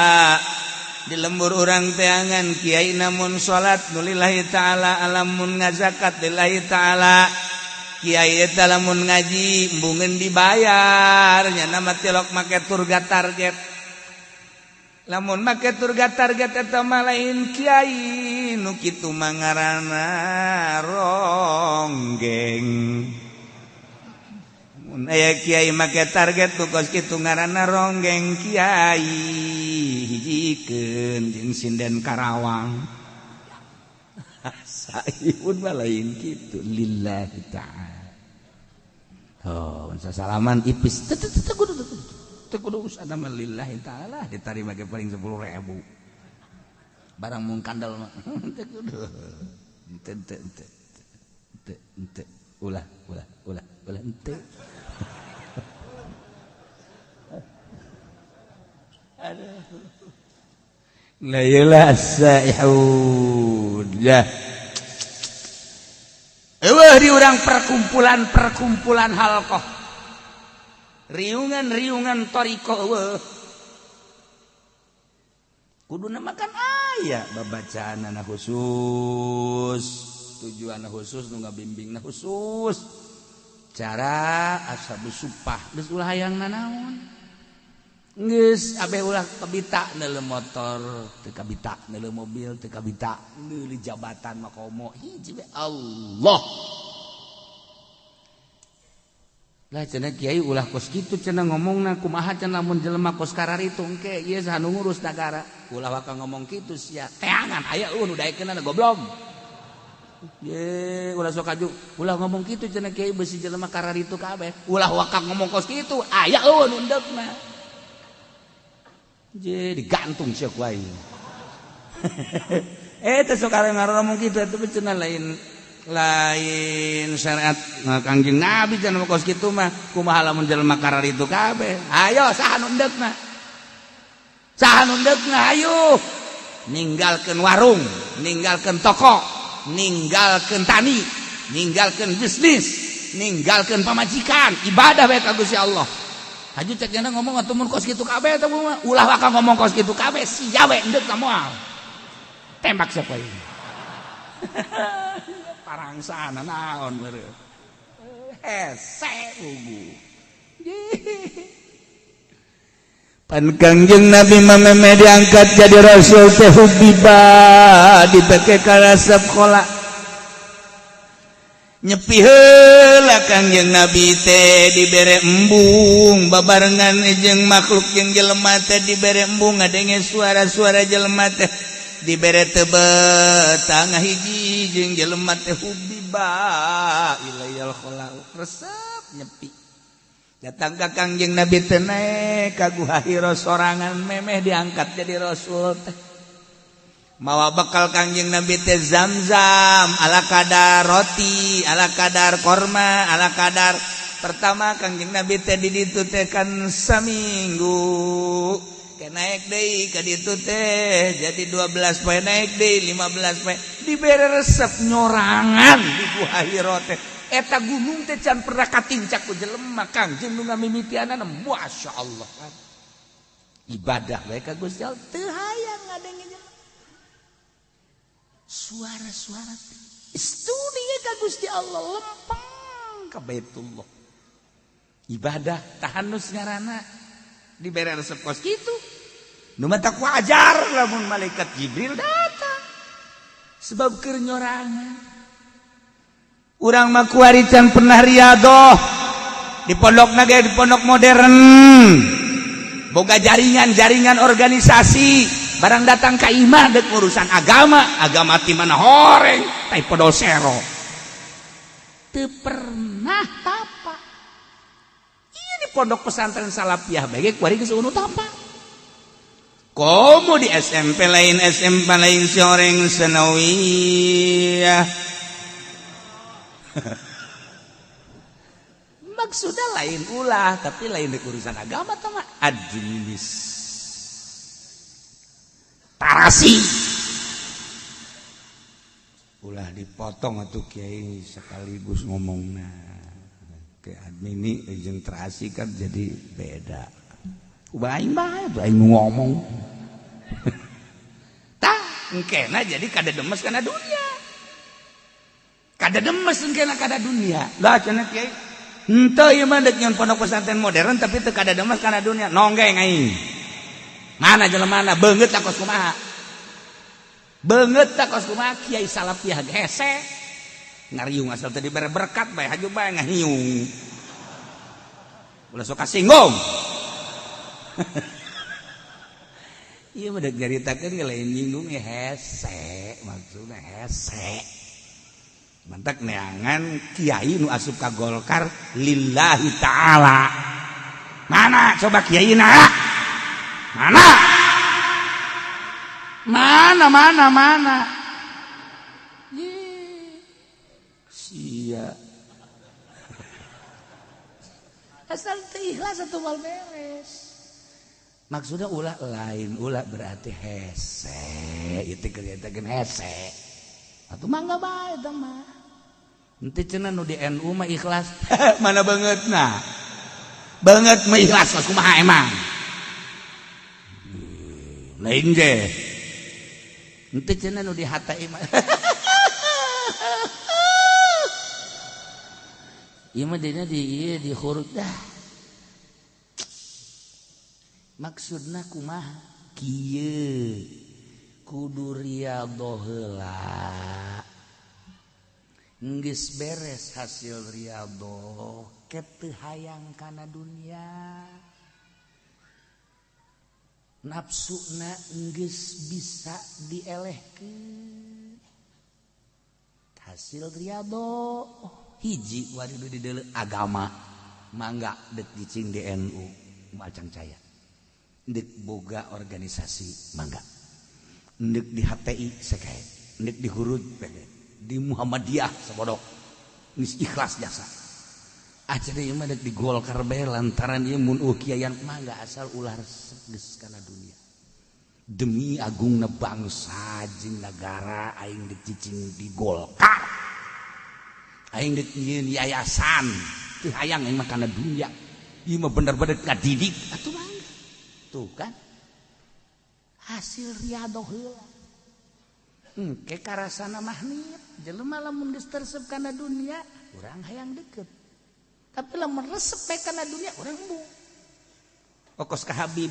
Di lembur urang teangan kiai namun salat nu lillahi ta'ala, alamun ngazakat lillahi ta'ala. Kiai eta lamun ngaji embungeun dibayar nya mah tilok make turga target. Lamun make turga target eta mah lain kiai nu kitu mah ngaranna ronggeng. Mun aya kiai make target nu kos kitu ngaranna ronggeng kiai hijikeun jeung sinden Karawang. Saihun mah lain kitu lillahi ta'ala. Oh, salaman ipis. Teu kudu usah mah lillahi ta'ala ditarima ge paling 10.000. Barang mung kandel mah teu kudu. Henteu henteu henteu. Henteu henteu ulah ulah ulah ulah henteu. Aduh. La ilaha saihun. Ya. Eueuh di urang perkumpulan-perkumpulan halqah. Riungan-riungan thariqah eueuh. Kuduna makan aya babacaanana khusus, tujuanna khusus nu ngabimbingna khusus. Cara ashabus supah geus ulah hayang nanaon. Geus abeh ulah kabita neuleuh motor, teu kabita neuleuh mobil, teu kabita neuleuh jabatan mah komo hiji we Allah. Lah cenah kiai ulah kos kitu cenah ngomongna kumaha cenah lamun jelema kos kararitu engke ieu saha nu ngurus nagara. Ulah waka ngomong kitu sia teangan aya eueuh nu daekeunana goblok. Ye ulah sok aju ulah ngomong kitu cenah kiai beusi jelema kararitu kabeh. Ulah waka ngomong kos kitu aya eueuh nu endekna. Je digantung sia ku aing. Teh sok ngomong kitu atuh cenah lain lain syariat Kangjeng Nabi cenah kos kitu mah kumaha lamun jelema kararitu kabeh. Ayo saha nu endekna? Saha nu endekna ayo. Ninggalkeun warung, ninggalkeun toko, ninggalkeun tani, ninggalkeun bisnis, ninggalkeun pamajikan, ibadah bae ka Gusti Allah. Haju cek jana ngomong atuh mun kos kitu kabeh eta mah ulah waka ngomong kos kitu kabeh sia we endek ka moal. Tembak siapa ini? Parangsana naon beureum. Hese bubu. Pan Kangjeng Nabi mah diangkat jadi rasul teh hubiba dipake karasep khola. Nyepi heula Kangjeng Nabi teh dibere embung babarengan jeung makhluk jeung jelema teh dibere embung ngadenge suara-suara jelema teh dibere tebet tangah hiji jeung jelema teh hubiba ilayal khala resep nyepi datang ka Kangjeng Nabi teh naek ka Guha Hira sorangan memeh diangkat jadi rasul teh mawa bekal Kangjeng Nabi teh zam-zam ala kadar roti ala kadar korma ala kadar pertama Kangjeng Nabi teh di ditu teh kan saminggu ke naik deui ka ditu teh jadi 12 poe naik deui 15 poe dibere resep nyorangan di Gua Hira teh eta gunung teh can pernah katincak ku jelema Kangjeng nu ngamimitianana masyaallah kan ibadah bae ka Gusti Allah teu hayang ngadenge jelema suara-suara studi ka Gusti Allah lempeng ka Baitullah ibadah tahanus ngaranna dibere resep kos kitu nu matak wajar lamun malaikat Jibril datang sebab keur nyorangan urang mah kuari can pernah riadoh di pondokna ge di pondok modern boga jaringan-jaringan organisasi barang datang ka imah dek urusan agama agama ti mana horeng tai podol sero teu pernah tapa ieu di pondok pesantren salafiyah bae ge kuari geus eueuh tapa Komo di SMP lain SMP lain si orang sanawiyah. Maksudnya lain ulah tapi lain dek urusan agama tama administrasi ulah dipotong atuh kiai sekaligus ngomongna ke admini jeung terasi kan jadi beda. Ubah aing bae tuh aing ngomong. Tah engkena jadi kada demes kana dunia. Kada demes engkena kada dunia. Lah cenah kiai henteu ieu mah deuk nyeun pondok pesantren modern tapi teu kada demes kana dunia. Nonggeng aing. Mana jelemana beungeut tak kos kumaha. Beungeut tak kos kumaha kiai salafiyah hese. Ngariung asal teu dibere berkat bae haju bae ngahiung. Ulah sok kasinggung. Ieu mah deuk nyaritakeun ge lain nyinggung ge hese, maksudna hese. Mantak neangan kiai nu asup ka Golkar lillahi ta'ala. Mana coba kiai na? Mana? Mana mana mana? Ye. Sia. Asal teu ikhlas atuh moal beres. Maksudnya ulah lain, ulah berarti hese. Itu kelihatan hese. Atuh mangga bae eta mah. Henteu cenah nu di NU mah ikhlas. Mana banget nah. Banget mah ikhlas kumaha emang. Lain ge. Henteu cenah nu di HTI mah. Ieu mah dina di ieu di huruf dah. Maksudna kumaha? Kieu kudu riyadhoh heula. Geus beres hasil riyadhoh, ke teu hayang kana dunia. Nafsuna geus bisa dielehkeun. Hasil riyadhoh hiji wari nu dideuleu agama, mangga deuk cicing di NU macang caya. Ndek boga organisasi mangga, ndek di HTI sekae, ndek di Hurud di Muhammadiyah sabodok geus ikhlas jasa. Acara ieu mah dek di Golkar bae lantaran ieu mun kiaian mangga asal ulah resep geus kana dunia. Demi agungna bangsa jeung nagara aing dek cicing di Golkar. Aing dek nyieun yayasan teu hayang aing mah kana dunia. Ieu mah bener-bener ngadidik atuh mangga. Tuh kan hasil riyadhoh heula. Engke karasana mahnit jelema lamun geus teresep kana dunia urang hayang deket. Tapi lamun resep bae kana dunia urang embung. Okos ka Habib.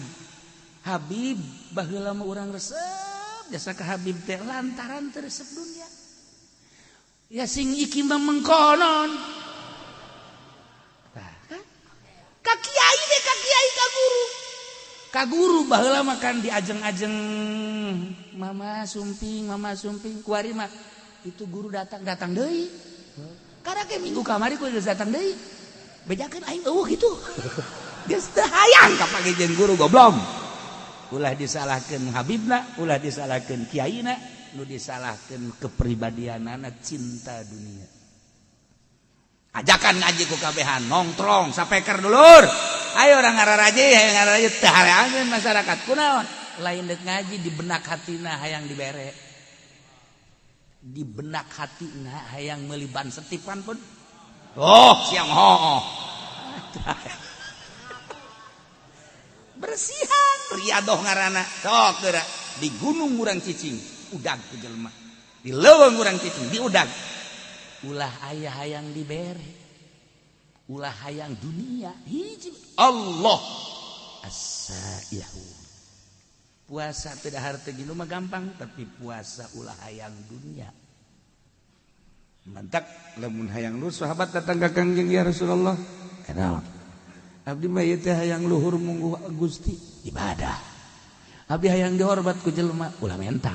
Habib baheula mah urang resep jasa ka Habib teh lantaran teu resep dunia. Ya sing iki mah mengkonon. Tah kan? Ka kiai deh, ka kiai ka guru. Ka guru baheula mah kan diajeng-ajeng mama sumping kuari mah itu guru datang deui. Karena ke minggu kamari ku geus datang deui. Bejakeun aing eueuh kitu. Geus teu hayang ka panggih guru goblok. Ulah disalahkeun habibna, ulah disalahkeun kiaina, nu disalahkeun kepribadianana cinta dunia. Ajakan ngaji ku kabehan nongtrong sapeker dulur. Ayo orang ngararaji, ayo ngararaji teu hareangeun masyarakat. Kunaon? Lain deuk ngaji di benak hatina hayang dibere. Di benak hatina hayang meuli ban setipan pun. Oh, siang hooh. Bersihan riadoh ngaranna. Sok geura di gunung urang cicing, udag ku jelema. Di leuweung urang cicing, diudag. Ulah aya hayang dibere. Ulah hayang dunia hiji Allah as-saihu. Puasa tidak harta gini mah gampang, tapi puasa ulah hayang dunia. Mantak lamun hayang luhur sahabat datang ka Kangjeng ya Rasulullah. Kenal. Abdi mah ieu teh hayang luhur mungguh Gusti ibadah. Abdi hayang dihormat ku jelema ulah menta.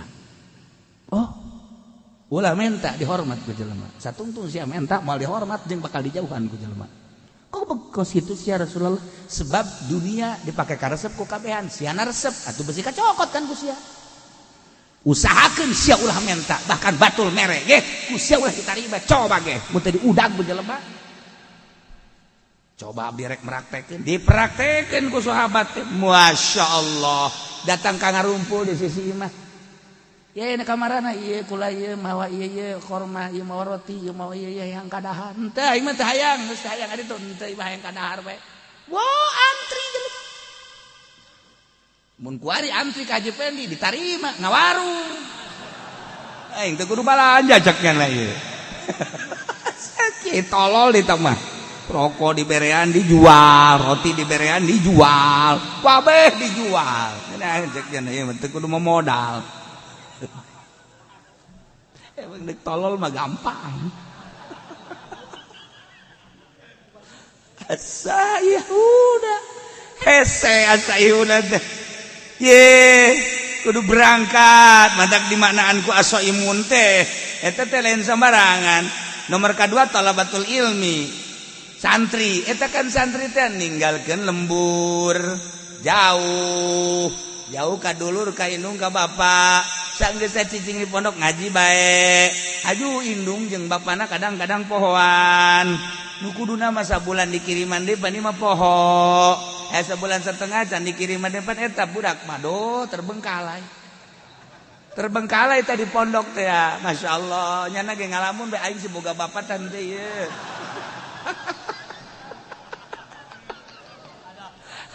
Oh, ulah menta dihormat ku jelema. Satungtung sia menta moal dihormat jeung bakal dijauhan ku jelema. Kok bekos kitu sia Rasulullah? Sebab dunia dipake karesep ku kabehan, siana resep atuh besi kacokot kan ku sia. Usahakeun sia ulah menta, bahkan batul mere ge ku sia ulah ditarima. Coba ge mun teu diudag ku jelema. Coba abdi rek meraktekeun, dipraktekeun ku sahabat teh. Masya Allah, datang ka ngarumpul di sisi imah. Ya ini kamarana ieu kula ieu mawa ieu ieu korma ieu mawa roti ieu mawa ieu ieu yang kadahar. Henteu aing mah teu hayang, geus teu hayang ari teu henteu ieu mah hayang kadahar bae. Wah, antri jelema. Mun kuari antri ka Haji Pendi ditarima ngawarung. Aing teu kudu balanja cek nya ieu. Sakit tolol di mah. Rokok diberean dijual, roti diberean dijual, kabeh dijual. Nah, cek nya ieu mah teu kudu modal. Emang dek tolol mah gampang. Asa Yahuda. Hese asa Yahuda teh. Ye, kudu berangkat. Matak dimaknaan ku aso imun teh. Eta teh lain sembarangan. Nomor kedua talabatul ilmi. Santri eta kan, santri teh ninggalkeun lembur jauh jauh ka dulur, ka indung, ka bapak. Sanggeus cicing di pondok, ngaji bae. Aju indung jeung bapana kadang-kadang pohoan. Nu kuduna mah sabulan dikiriman deui, pan mah poho. Eh, sebulan setengah can dikiriman deui, pan eta budak mah do terbengkalai. Terbengkalai tadi pondok teh ya. Masya Allah, nyana ge ngalamun bae, aing sih boga bapak tante ye.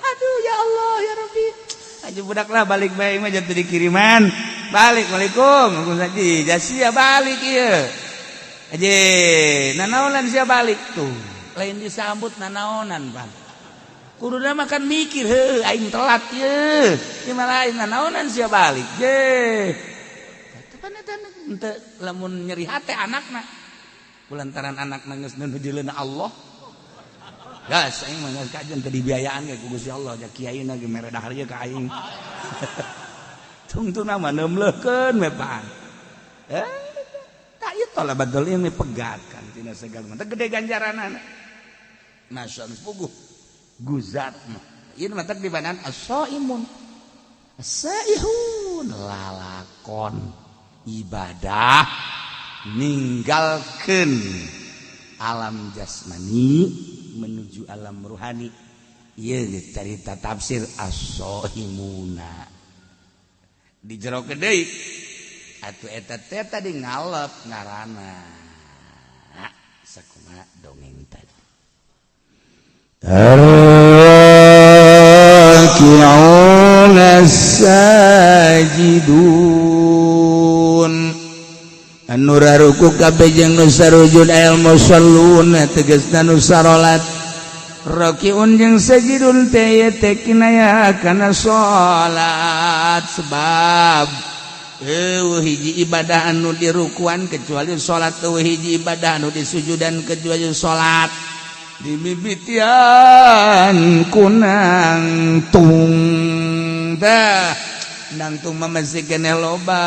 Aduh, ya Allah, ya Rabbi. Aja budak lah, balik bae mah jatuh dikiriman. Balik, Waalaikum. Waalaikumsalam. Jasia balik ieu. Aje, nanaonan sia balik tuh. Lain disambut nanaonan, Bang. Kuduna mah kan mikir, heuh aing telat ye. Ieu mah lain, nanaonan sia balik. Je. Pan eta henteu lamun nyeri hate anakna. Kulantaran anakna geus nu dileuna Allah. Gas aing mah geus kajen teu dibiayaan ge ku Gusti Allah, ja kiai na ge mere dahar ieu ka aing. Tungtungna mah neumleukeun we pan. Eh, tak ieu talabatul ilmi pegat kan tina segala mah gede ganjaranana. Masya Allah, puguh guzat mah. Ieu mah di badan as-saimun. As-saihun lalakon ibadah ninggalkeun alam jasmani menuju alam ruhani. Ieu carita tafsir as-saimuna. Di jero deui atuh eta teh tadi ngalep ngaranna. Sakumaha dongeng tadi. الراكعون الساجدون anu raruku kabeh jeung nu sarujud, al musallun tegasna nu sarolat. Rakiun jeung sajidun teh teh kinaya kana salat, sebab eueuh hiji ibadah anu dirukuan kecuali salat, eueuh hiji ibadah anu disujudan kecuali salat. Dimimitian kunang tung dah, nangtung mah masih keneh loba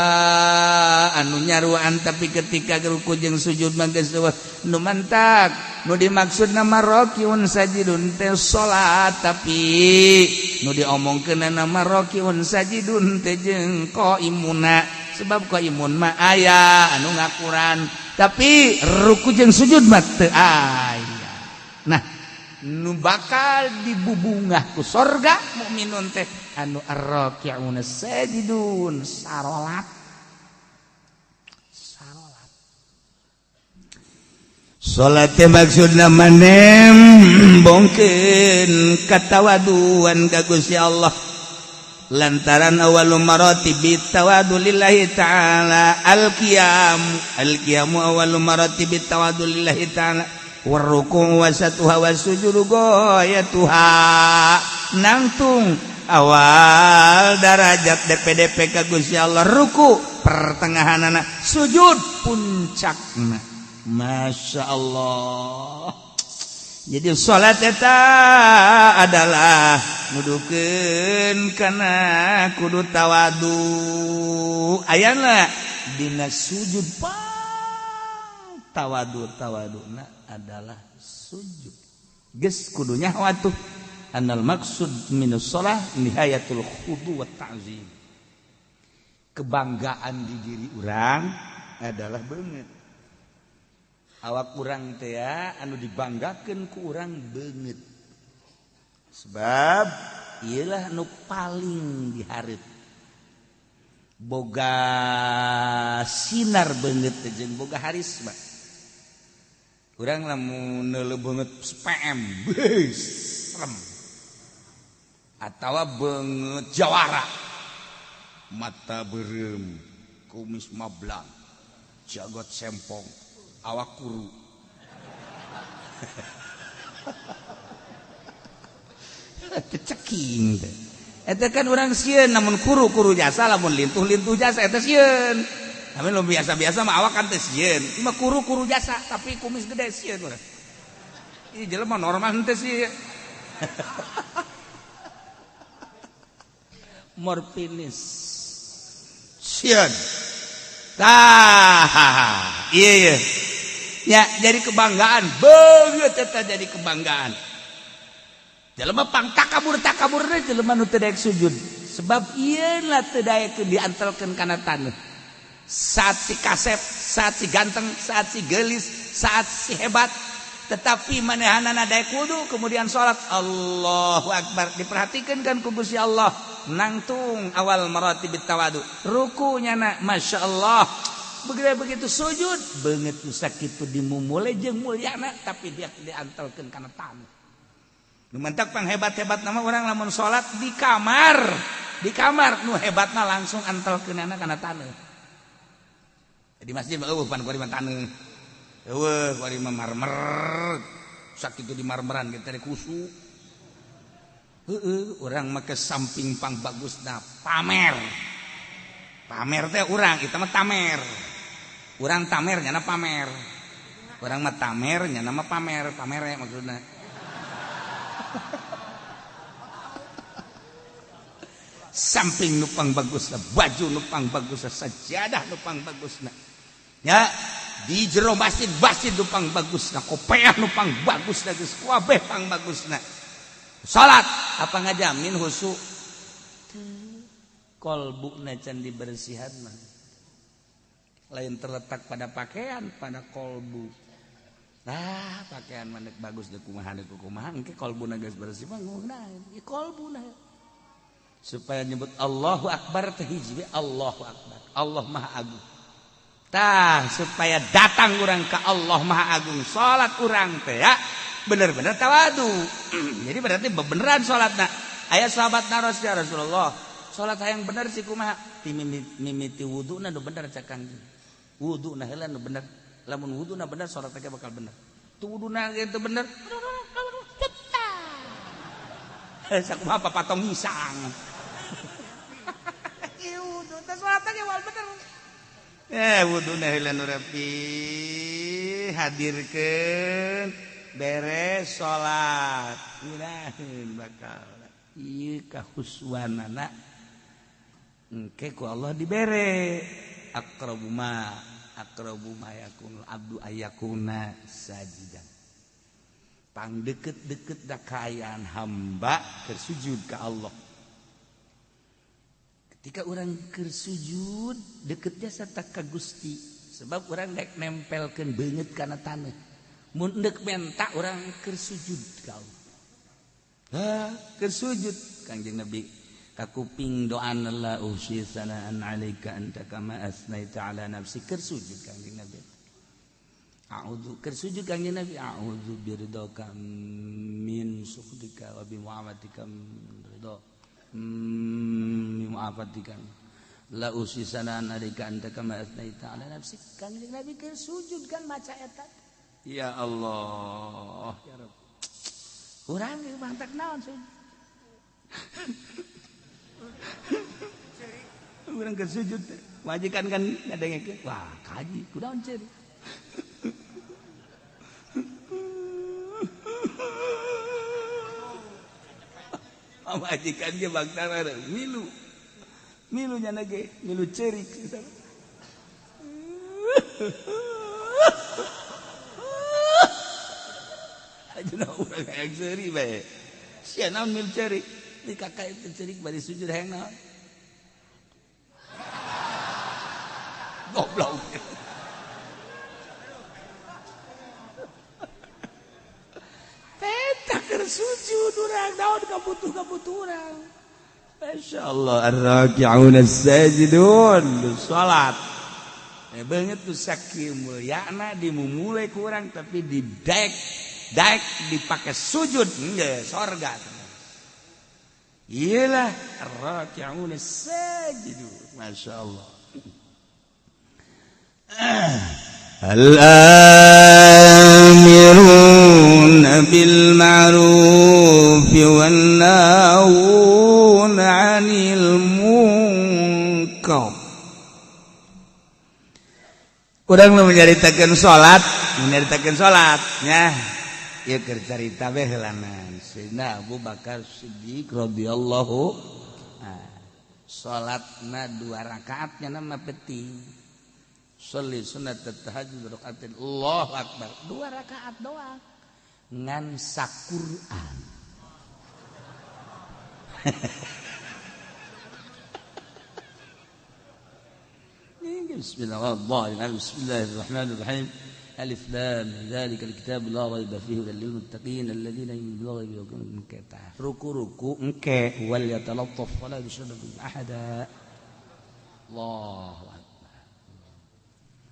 anu nyaruan, tapi ketika ruku jeung sujud mah geus eueuh nu mantak. Nu dimaksud nama rakiun sajidun teh salat, tapi nu diomongkeun nama rakiun sajidun teh jeung qaimuna, sebab qaimun mah aya anu ngakuran, tapi ruku jeung sujud mah teu aya. Nah, nu bakal dibubungah ku sorga mukminun teh anu arraki'una sajidun, sarolat sarolat. Salat teh maksudna manem bongkeun katawaduan ka Gusti Allah, lantaran awwalu maratibi tawadu lillahi ta'ala al-qiyam, al-qiyamu awwalu maratibi tawadu lillahi ta'ala, warruku wasatuha wasujudu goyatuha. Nangtung awal darajat DPDP ka Gusti Allah ruku, pertengahanana sujud, puncakna. Masya Allah. Jadi salat eta adalah nudukeun kana kudu tawadu. Ayana dina sujud pang tawadu, tawaduna adalah sujud. Geus kudunya watuh anal maksud minus shalah nihayatul khudu wa ta'zim. Kebanggaan di diri urang adalah beungeut. Awak urang teh anu dibanggakeun ku urang beungeut, sebab iyalah nu paling dihareup, boga sinar beungeut jeung boga harisma. Urang lamun neuleuh beungeut PM, serem, atawa beungeut jawara, mata beureum, kumis mablang, jagot sempong, awak kuru. Ceking teh eta kan urang sieun. Namun kuru-kuru jasa, lamun lintuh-lintuh jasa eta sieun. Tapi lu biasa-biasa mah awak kan teh sieun. Ieu mah kuru-kuru jasa tapi kumis gede, sieun urang. Ieu jelema normal henteu sih? Morfinis sieun. Tah, ieu. Ya, jadi kebanggaan. Beungeut eta jadi kebanggaan. Jelema pang takabur-takabur teh jelema nu teu daek sujud. Sebab ieu lah teu daekeun diantelkeun kana taneuh. Saat si kasep, saat si ganteng, saat si geulis, saat si hebat, tetapi manehanana daek wudu kemudian salat Allahu Akbar diperhatikan kan ku Gusti Allah nangtung awal maratibit tawadu rukunya na Masya Allah begitu sujud beungeut nu sakitu dimumule jeung mulyana tapi dia diantelkeun kana taneuh. Nu mentak panghebat-hebat nama orang lamun salat di kamar nu hebatna langsung antelkeunana kana taneuh. Di masjid mah eueuh pan kuari mah taneuh. Eueuh kuari mah marmer. Sakitu di marmeran ge teh kusu. Heueuh urang mah ke samping pang bagusna pamer. Pamer teh urang, eta mah tamer. Urang tamer nyana pamer. Urang mah tamer nyana mah pamer, pamere maksudna. Samping nu pang bagusna, baju nu pang bagusna, sajadah nu pang bagusna. Ya, di jero masjid masjid nu pang bagusna, kopeah nu pang bagusna, geus kabeh pang bagusna. Salat apa ngajamin khusyuk? Kolbuna can dibersihan mah. Lain terletak pada pakaian, pada kolbu. Nah, pakaian mah bagus deuk kumaha deuk kumaha, engke kolbuna geus bersih mah ngeunaheun. Ieu kolbuna. Supaya nyebut Allahu Akbar teh hiji Allahu Akbar. Allah Maha Agung. Tah supaya datang urang ke Allah Maha Agung, salat urang teh ya bener-bener tawadu. Jadi berarti beneran salatna. Aya sahabat naros ya Rasulullah, salat hayang bener sih kumaha? Ti mimiti wuduna nu bener cak Kangjeng. Wuduna heula nu bener. Lamun wuduna bener salat teh bakal bener. Tu wuduna ge teu bener. Sakumaha papatong hisang. Ieu teh salat teh wal bener. Wuduna heula nu rapi hadirkeun beres salat. Ngeunaheun bakal ieu kahuswanana engke ku Allah dibere aqrabu ma yakunul abdu ayakuna sajidan. Pang deket-deket da kaayaan hamba keur sujud ka Allah. Ketika orang keur sujud deket jasa tak ka Gusti, sebab orang daek nempelkeun beungeut kana taneuh. Mun deuk menta orang keur sujud ka Allah. Ha, keur sujud Kangjeng Nabi kakuping doana la usi sanaan alaika anta kama asnaita ala nafsi keur sujud Kangjeng Nabi. A'udzu keur sujud Kangjeng Nabi a'udzu biridhaka min sukhtika wa bi mu'afatika min ridha. Mu'afatika la usisanan alika anta kama asnaita ala nafsik. Kangjeng Nabi keur sujud kan maca eta. Ya Allah ya Rabb. Urang ge mantak naon sujud. Urang keur sujud majikan kan ngadengekeun. Wah, kaji kunaon ceurik. Majikan ge bangsa milu. Milu nya ge, milu ceurik. Ajeuna urang hayang seuri bae. Sia naon milu ceurik? Di kakak itu ceurik bari sujud hayang naon? Goblok. Eta keur sujud urang naon kabutuh-kabutuh urang. Masyaallah ar-raki'un as-sajidun salat. Beungeut tu sakieu mulyana dimumule ku urang tapi didaek daek dipake sujud geus sorga. Iyalah ar-raki'un as-sajidun. Masyaallah. Al-amiruna bil ma'ruf wan nahuna 'anil munkar. Urang nu nyaritakeun salat, nya. Ieu keur carita bae heulanan. Sayyidina Abu Bakar Siddiq radhiyallahu anhu. Salatna 2 rakaat nya mah penting. Sholli sunat tahajud rakaatin. Allahu akbar. 2 rakaat doang. Ngan saquran. Bismillahirrahmanirrahim. Bismillahirrahmanirrahim. Alif lam dzalikal kitab la raiba fihi hudal lil muttaqin alladzina yu'minuna bil ghaibi wa yuqimuna ruku-ruku engke wal yatalattaf wala yushriku ahada. Allahu akbar.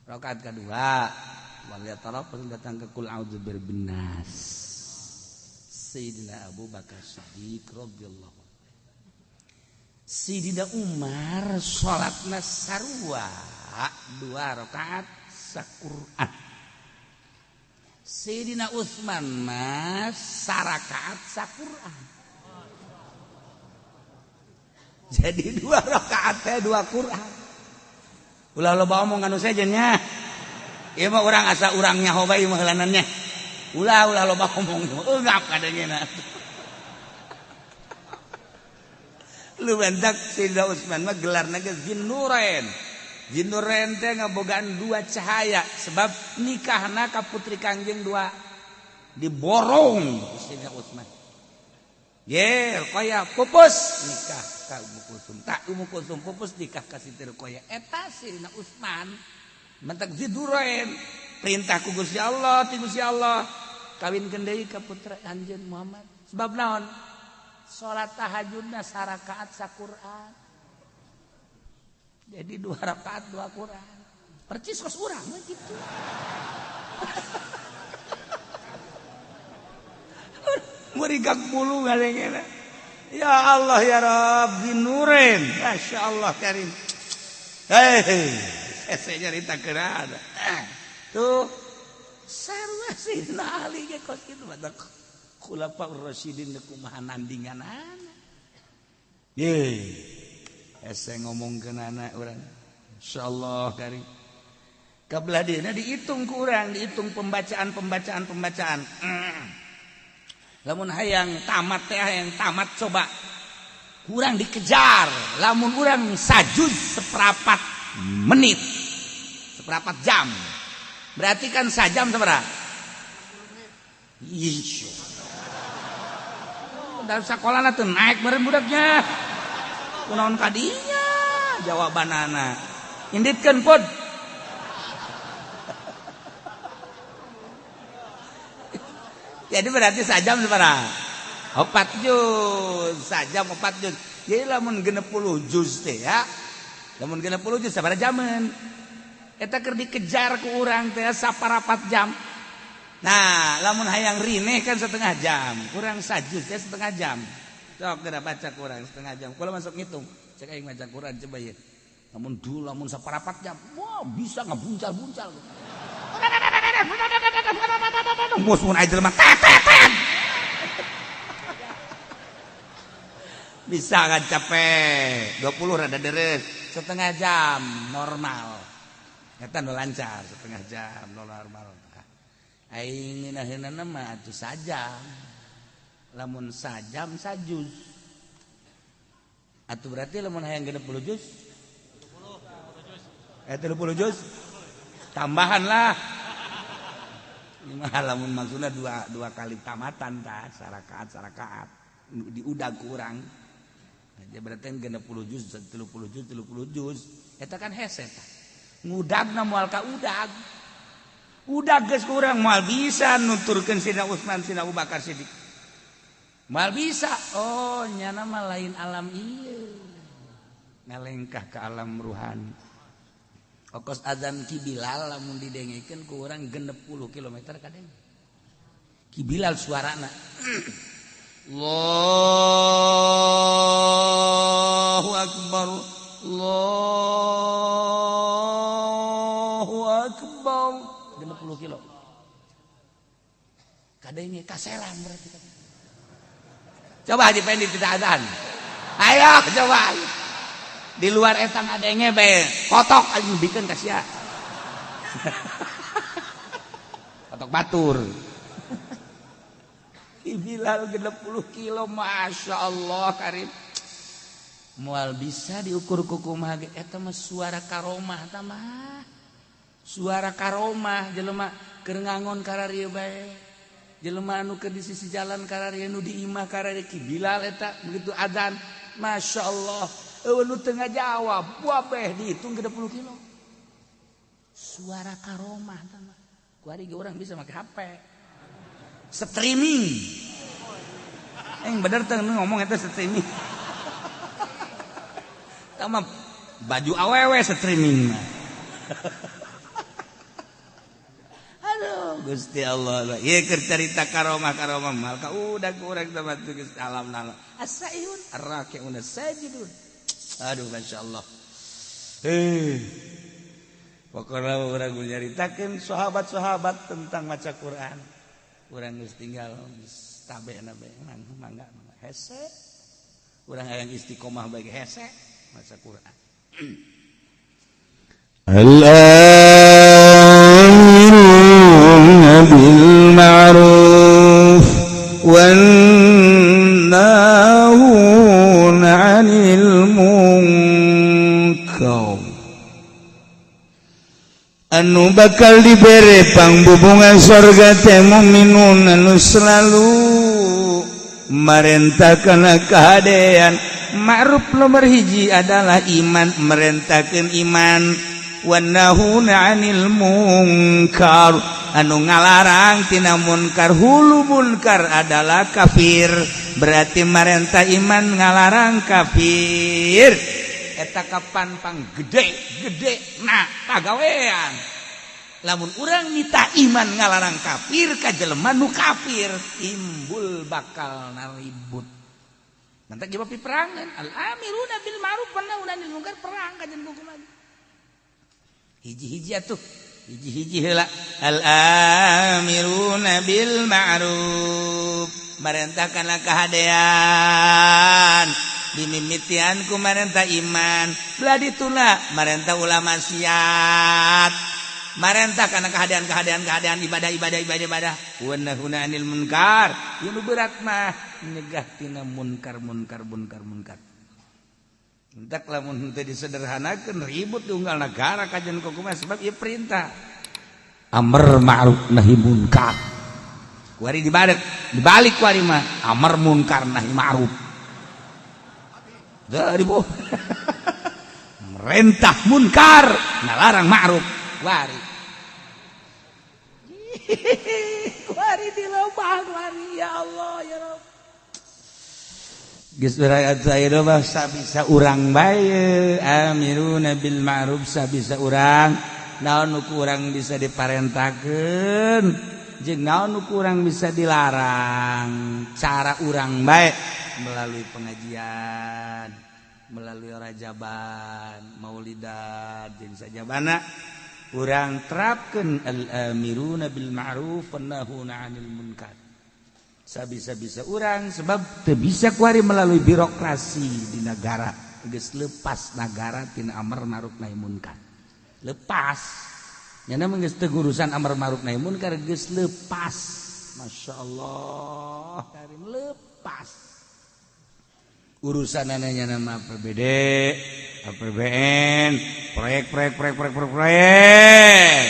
Rakaat kedua wal yatalattaf datang ke kul a'udzu birabbin nas. Sayyidina Abu Bakar Siddiq radhiyallahu anhu. Sayyidina Umar salatna sarua 2 rakaat saquran. Sayyidina Utsman mah sarakaat saquran. Jadi 2 rakaat teh 2 Quran. Ulah loba omong anu sejen nya. Ieu mah urang asa urang nyaho bae mah heulanannya. Ulah ulah loba omong eungap kadangena. Lu bentak Sayyidina Utsman mah gelarna ge Zinnurain. Zinnurain teh ngabogaan 2 cahaya sebab nikahna ka putri Kangjeng 2 diborong Sayyidina Utsman. Ye, Ruqayyah pupus nikah ka Ummu Kulsum. Tak Ummu Kulsum pupus nikah ka Siti Ruqayyah. Eta Sayyidina Utsman mentak Zinnurain perintah ku Gusti Allah, ti Gusti Allah kawinkeun deui ka putra anjeun Muhammad. Sebab naon? Salat tahajudna sarakaat saquran. Jadi 2 rakaat 2 Quran. Percis kos urang mah kitu. Merigak bulu ngalengena. Ya Allah ya Rabbi nurin. Masya Allah karim. Hei, saya nyarita keun. Tuh sarua Sayyidina Ali ge kos kitu batak. Khulafaur Rasyidin kumaha nandinganana. Ye. Hese ngomongkeun anak urang. Insyaallah karim. Kabelah dieuna dihitung ku urang, dihitung pembacaan-pembacaan. Lamun hayang tamat teh hayang tamat coba. Kurang dikejar. Lamun urang sajuz seperempat menit. Seperempat jam. Berarti kan sajam sabaraha? Ih. Dalam sekolah tuh naik meureun budaknya. Kunaon kadinya jawabanana. Inditkeun pod. Jadi berarti sajam sabaraha? 4 juz, sajam 4 juz. Jadi lamun 60 juz teh ya. Lamun 60 juz sabaraha jaman? Eta keur dikejar ku urang teh saparapat jam. Nah, lamun hayang rineh kan setengah jam, kurang sajuz teh setengah jam. Sok geura baca kurang setengah jam. Kalau masuk ngitung, cek aing maca Quran coba ya. Lamun dulu lamun saparapat jam, wah bisa ngebuncal-buncal. Mus mun aya jelema tet tet tet. Bisa kan capek. 20 rada deres, setengah jam normal. Eta nu lancar setengah jam normal. Aing ngeunaheunana mah atuh sajam. Lamun sajam sajuz. Atuh berarti lamun hayang 60 juz? 30 juz. Tambahan lah. Ini mah lamun maksudna dua kali tamatan tah, sarakaat diudag ku urang. Nah, berarti 60 juz, 30 juz, 30 juz. Eta kan hese tah. Ngudagna moal ka udag. Udag geus ku urang moal bisa nuturkeun Sayyidina Utsman, Sayyidina Abu Bakar Siddiq. Moal bisa. Oh, nyana mah lain alam ieu. Ngalengkah ke alam ruhani. Okos azan Ki Bilal lamun didengekeun ku urang 60 km kadeng. Ki Bilal suarana. Allahu akbar. Allahu akbar. 60 kilo. Kadenge kaselan berarti. Coba Haji Pendi tidak azan. Ayo coba. Di luar etang adenge bae kotok anjing bikeun ka sia. Kotok batur. Bilal 60 kilo, Masya Allah karim. Moal bisa diukur ku kumaha ge eta mah suara karomah ta mah. Suara karomah jelema keur ngangon kararieu bae. Jelema anu keur di sisi jalan kararieu, nu di imah kararieu. Ki Bilal eta begitu adzan, Masya Allah, eueuh nu teu ngajawab, wabeh dihitung 30 kilo. Suara karomah tah mah. Kuari ge urang bisa make HP. Streaming. Bener teh ngomong eta streaming. Tah mah baju awewe streaming mah. Aduh Gusti Allah. Ieu keur carita karomah-karomah mal ka udah urang teh mah geus alam nala. As-saihun ar-raki'un as-sajidun. Aduh masyaallah. Pokoknya urang nyaritakeun sahabat-sahabat tentang maca Quran. Urang geus tinggal tabe nabe mangga mangga hese. Urang hayang istiqomah bagi hese maca Quran. Al-amiruna bil ma'ruf wan nahuna 'anil munkar. Anu bakal dibere pangbubungan sorga teh mukminun anu selalu marentahkeun kahadean. Ma'ruf nomor hiji adalah iman, merentahkeun iman. Wan nahuna 'anil munkar, anu ngalarang tina munkar. Hulu munkar adalah kafir, berarti marentah iman ngalarang kafir. Eta kapan pang gede-gede nah pagawean. Lamun urang nita iman ngalarang kafir ka jelema nu kafir, timbul bakal naribut. Nanti jawab peperangan. Al-amiruna bil ma'ruf wan nahuna 'anil munkar, perang kajen hukuman. Hiji-hiji atuh, hiji-hiji heula. Al-amiruna bil ma'ruf, marentahkanlah kahadean. Dimimitian ku marentah iman, belah dituna marentah ulama maksiat, marentah kana kahadean kahadean kahadean ibadah ibadah ibadah ibadah. Wa nahuna 'anil munkar, ieu nu berat mah nyegah tina munkar munkar munkar munkar. Entak lamun teu disederhanakeun ribut di unggal negara kajian kumaha, sebab ieu perintah amar ma'ruf nahi munkar. Kuari dibalik, dibalik kuari mah amar munkar nahi ma'ruf. Dari bu merentah munkar ngalarang ma'ruf. Kuari kuari di lobang kuari, ya Allah ya Rabb. Geus urang mah sabisa urang bae amiruna bil ma'ruf, sabisa urang naon nu kurang bisa diparentakeun jeung naon nu kurang bisa dilarang. Cara urang bae melalui pengajian, melalui rajaban, maulidan jeung sajabana urang terapkeun al-amiruna bil ma'ruf wan nahuna 'anil munkar. Sabisa-bisa urang, sebab teu bisa kuari melalui birokrasi di negara. Geus lepas negara tina amar ma'ruf nahi munkar. Lepas. Nyana mah geus teu urusan amar ma'ruf nahi munkar, geus lepas. Masya Allah, karim lepas. Urusanana nyana mah APBD, APBN, proyek proyek proyek proyek proyek proyek.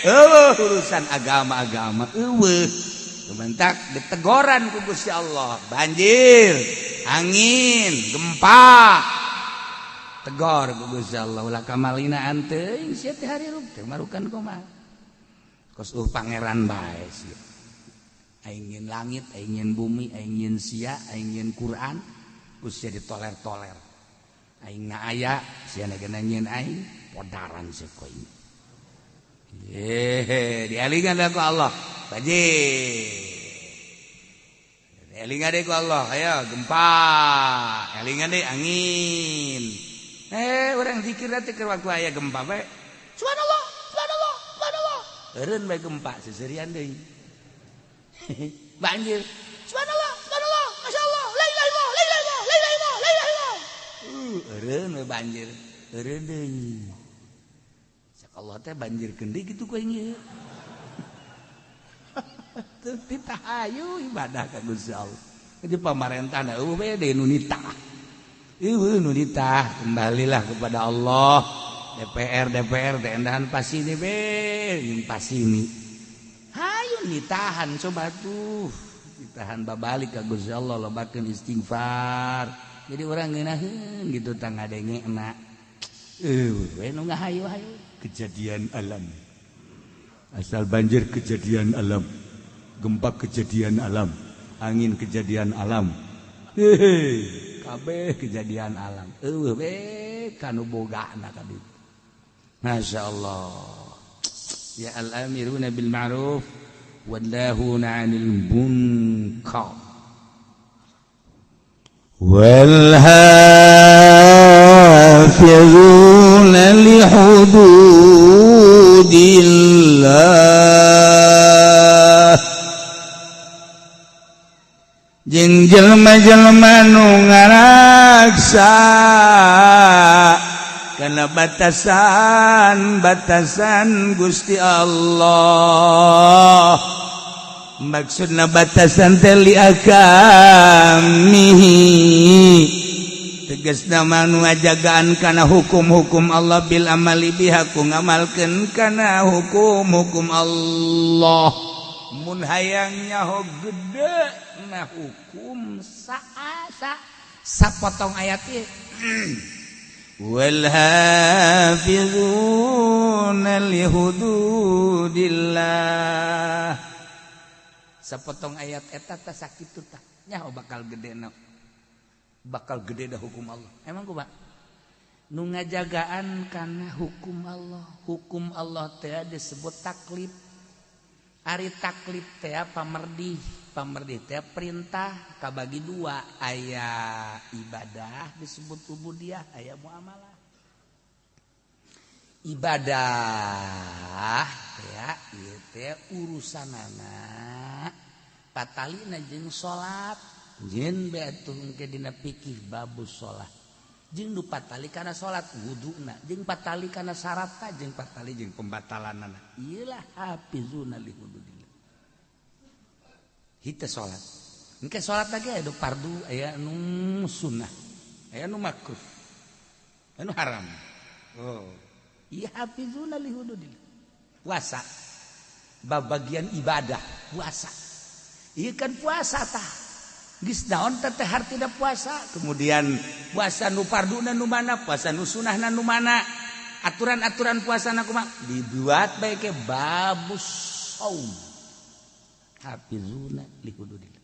Eueuh urusan agama-agama eueuh. Kementak ditegoran ku Gusti Allah, banjir, angin, gempa. Tegor ku Gusti Allah, ulah kamalina teuing sia teh harirup teh marukan kumaha. Kos pangeran bae sia. Aing nyeun langit, aing nyeun bumi, aing nyeun sia, aing nyeun Quran, ku sia ditoler-toler. Aing na aya, sia na nyeun aing, podaran sia ku aing. Yehe, dialingan ku Allah. Banjir. Elingan deh ku Allah, ayo gempa. Elingan deh angin. Orang zikir nanti ke waktu aya gempa bae. Subhanallah, subhanallah, subhanallah. Eureun bae gempa seserian deui. Banjir. Subhanallah, subhanallah, masyaallah, la ilaha illallah, la ilaha illallah, la ilaha illallah, la ilaha illallah. Eureun bae banjir. Eureun deui. Cak Allah teh banjir keun deui kitu ku aing ieu. Teu ibadah ka Gusti Allah. Jadi pamarentah eueuh bae deui nu nitah. Eueuh nu nitah, kembalilah kepada Allah. DPR DPR teh endahan pasini be jeung pasini. Hayu ditahan coba tuh. Ditahan babalik ka Gusti Allah lobakeun istighfar. Jadi urang ngeunaheun gitu tah ngadengena. We nu ngahayu-hayu kejadian alam. Asal banjir kejadian alam, gempa kejadian alam, angin kejadian alam. Hehe, kabeh kejadian alam. Eueuh we kanu bogana ka ditu. Masya Allah. Ya al-amiruna bil ma'ruf wan nahuna 'anil munkar. Wal hafizuna li hududillah jeung jelema-jelema nu ngaraksa kana batasan-batasan Gusti Allah. Maksudna batasan teh li akamihi tegasna manu ngajagaan kana hukum-hukum Allah bil amali biha ku ngamalkeun kana hukum-hukum Allah. Mun hayang nyaho gede na hukum saasa sapotong ayat ieu. Wal hafizuna li hududillah sapotong ayat eta tah sakitu tah nyaho bakal gede na bakal gede dah hukum Allah. Emang kumaha nu ngajagaan kana hukum Allah. Hukum Allah teh disebut taklif. Ari taklif teh pamerdih, pamerdih teh perintah kabagi dua, aya ibadah disebut ubudiyah, aya muamalah. Ibadah teh ieu teh urusanana patalina jeung salat, jeung bae atuh engke dina fikih babus salat. Jeung nu patali kana salat wuduna, jeung patali kana syaratna, jeung patali jeung pembatalanana. Ieulah hafizuna li hududillah. Hita salat. Engke salat lagi aya nu fardu, aya nu sunnah, aya nu makruh, aya nu haram. Oh, ieu hafizuna li hududillah. Puasa babagian ibadah puasa. Ieu kan puasa tah. Geus naon teh hartina puasa, kemudian puasa nu farduna nu mana, puasa nu sunahna nu mana, aturan-aturan puasana kumaha dibuat bae ke babus saum. Hafizuna li hududillah.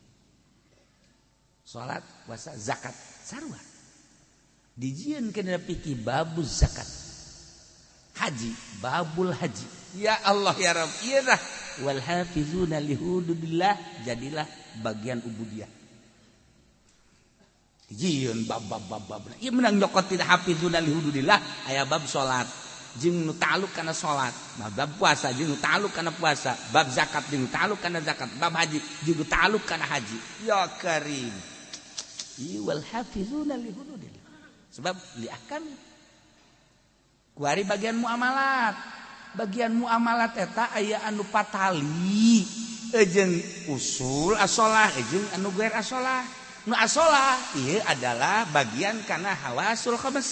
Salat, puasa, zakat sarua. Dijieun kana fikih babus zakat. Haji, babul haji. Ya Allah ya Rabb, ieu tah wal hafizuna li hududillah jadilah bagian ubudiyah. Jieun bab bab bab bab. Ieu menang nyokot tidak hafizuna li hududillah aya bab salat jeung nu ta'alluq kana salat, bab puasa jeung nu ta'alluq kana puasa, bab zakat jeung nu ta'alluq kana zakat, bab haji jeung nu ta'alluq kana haji. Ya Karim. Ieu wal hafizuna li hududillah. Sebab li ahkam. Kuari bagian muamalat. Bagian muamalat eta aya anu patali jeung usul asolah jeung anu gair asolah. Nu asolah ieu adalah bagian kana hawasul khams,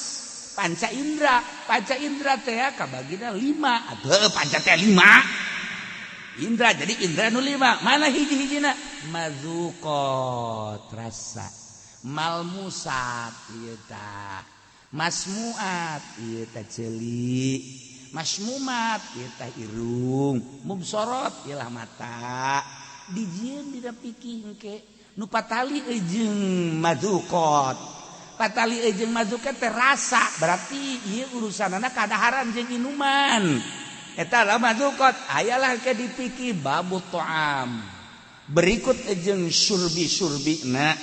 panca indra. Panca indra teh kabagina 5. Atuh panca teh 5. Indra jadi indra nu 5. Mana hiji-hijina? Mazuqat rasa, malmusat ieu tah, masmuat ieu tah ceuli, masmumat ieu tah irung, mubsorot ieu lah mata. Dijieun dina pikih engke nu patali jeung mazukot. Patali jeung mazukot teh rasa, berarti ieu urusanana kadaharan jeung inuman. Eta lah mazukot, ayalah ke dipikir babu ta'am. Berikut jeung surbi-surbina.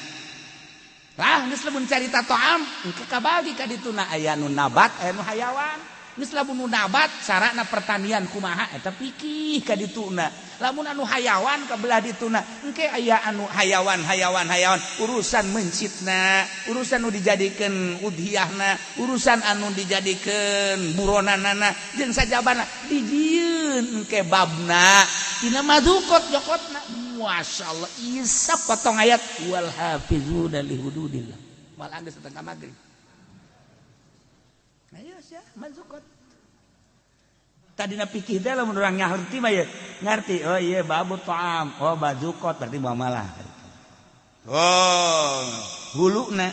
Lah geus lamun carita ta'am, engke kabagi ka dituna aya nu nabat, aya nu hayawan. Geus lamun nu nabat carana pertanian kumaha eta pikih ka dituna. Lamun anu hayawan kabelah dituna, engke aya anu hayawan hayawan hayawan urusan mencitna, urusan nu dijadikeun udhiyahna, urusan anu dijadikeun buronanana jeung sajabana dijieun engke babna tina mazukot jokotna. Masyaallah isap potong ayat wal hafizuna li hududillah. Mal anggeus setengah magrib. Ayo sia mazukot. Tadina pikir teh lamun urang ngarti mah ya ngarti, oh iya babu ta'am, oh bazukot berarti muamalah. Oh, huluna.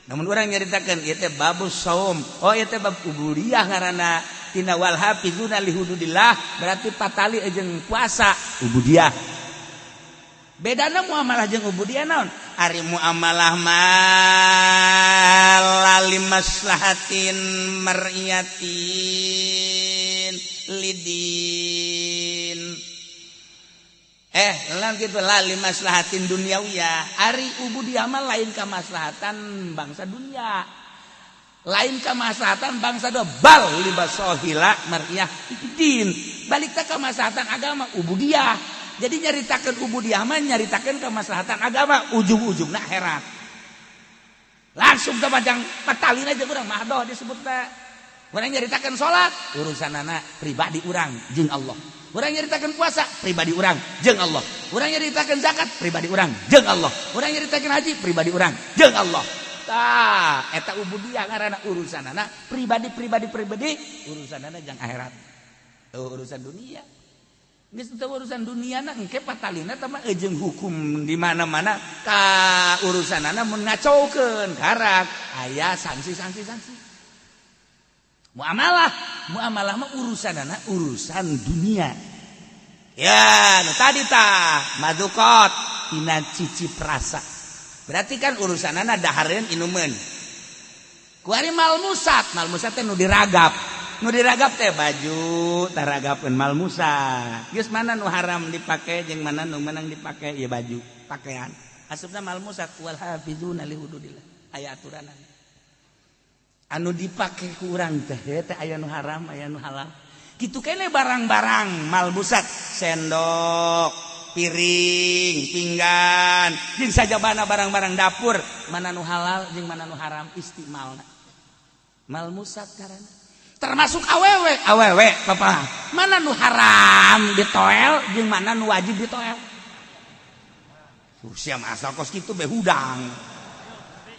Namun urang nyaritakeun ieu teh babus saum, oh ieu teh bab ubudiyah ngaranna tina wal hafizuna li hududillah berarti patali jeung puasa ubudiyah. Bedana muamalah jeung ubudiyah naon? Ari muamalah mah lali maslahatin mar'iyatin lidin. Lan kitu lali maslahatin duniawiyah. Ari ubudiyah mah lain kamaslahatan bangsa dunia. Lain kamaslahatan bangsa do bal libasohila mar'iyah din. Balik teh kamaslahatan agama ubudiyah. Jadi nyaritakeun ubudiyah mah nyaritakeun kemaslahatan agama ujung-ujungna akhirat. Langsung ke panjang patalin aja urang mahdoh disebutna. Urang nyaritakeun salat urusanana pribadi urang jeung Allah. Urang nyaritakeun puasa pribadi urang jeung Allah. Urang nyaritakeun zakat pribadi urang jeung Allah. Urang nyaritakeun haji pribadi urang jeung Allah. Tah, eta ubudiyah ngaranna urusanana pribadi pribadi pribadi urusanana jeung akhirat. Urusan dunia. Geus teu urusan dunia na engke patalina teh mah jeung hukum di mana-mana ka urusanana mun ngacaukeun karak aya sanksi-sanksi sanksi. Muamalah, muamalah mah urusanana urusan dunia. Ya, nu tadi tah madukot tina cicip rasa. Berarti kan urusanana dahareun inumeun. Kuari malmusat, malmusat teh nu diragap. Nu diragap teh baju taragapeun malmusat. Geus mana nu haram dipake jeung mana nu menang dipake ieu baju, pakaian. Asupna malmusat wal hafizuna li hududillah. Aya aturanana. Anu dipake ku urang teh teh aya nu haram, aya nu halal. Kitu kene barang-barang malmusat, sendok, piring, pinggan, jeung sajabana barang-barang dapur, mana nu halal jeung mana nu haram istimalna. Malmusat karana. Termasuk awewe, awewe papa. Mana nu haram ditoel jeung mana nu wajib ditoel. Sia asal kos kitu be hudang.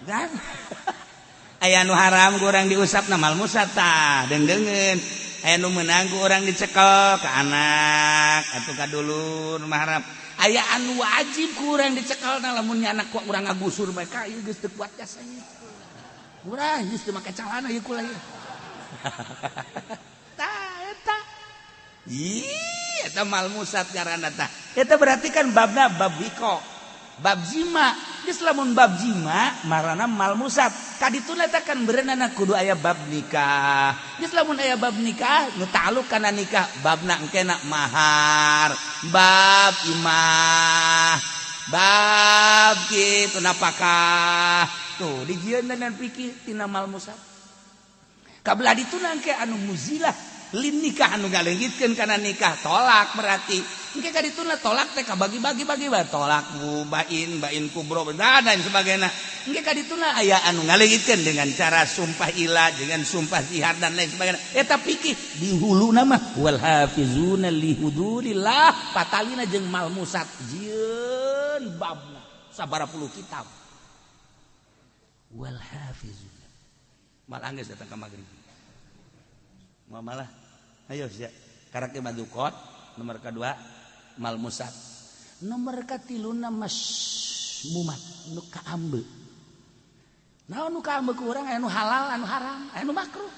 Dan aya nu haram ku urang diusapna malmusat tah, deungdeungeun. Aya nu meunang ku urang dicekel ka anak atuh ka dulur mahram. Aya anu wajib ku urang dicekelna lamun nya anak ku urang ngagusur bae ka ieu geus teu kuat jasanya. Urang geus teu make calana ieu kula ieu. Tah eta. Ih, eta malmusat ngaranna tah. Eta berarti kan babna bab wiko, bab jima. Geus lamun bab jima marana malmusat. Kadituna teh kan berenana kudu aya bab nikah. Geus lamun aya bab nikah nu ta'alluq kana nikah babna engkena mahar, bab imah, bab kitu napakah. Tuh dijieun dan pikir tina malmusat. Kabelah dituna engke anu muzilah lin nikah anu ngaleungitkeun kana nikah tolak berarti. Engke ka dituna tolak teh kabagi-bagi bagi bae tolak bain bain kubro dan lain sebagainya. Engke ka dituna aya anu ngaleungitkeun dengan cara sumpah ilah dengan sumpah zihar dan lain sebagainya. Eta pikir di huluna mah wal hafizuna li hududillah patalina jeung malmusat jieun babna sabaraha puluh kitab. Wal hafizuna mal anggeus datang ka magrib. Muamalah. Ayo sia. Karakter madukot nomor kedua malmusat. Nomor katiluna masmumat nu kaambe. Naon nu kaambe ku urang aya nu halal, anu haram, aya nu makruh.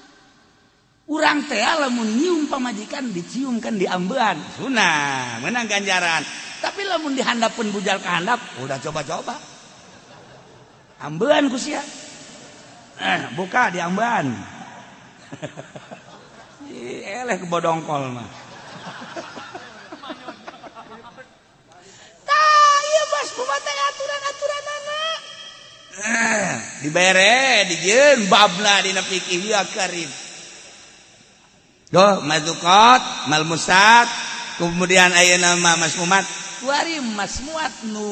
Urang teh lamun nyium pamajikan dicium kan diambean, sunah, menang ganjaran. Tapi lamun dihandapeun bujal ka handap, udah coba-coba. Ambean ku sia. Buka diambean. Eleh kebodongkol mah. Tah, ieu bos kumaha teh aturan-aturanana. Dibere dijieun babna dina fikih ya karim. Doh mazukot, malmusat, kemudian ayeuna mah masmumat. Kuari masmuat nu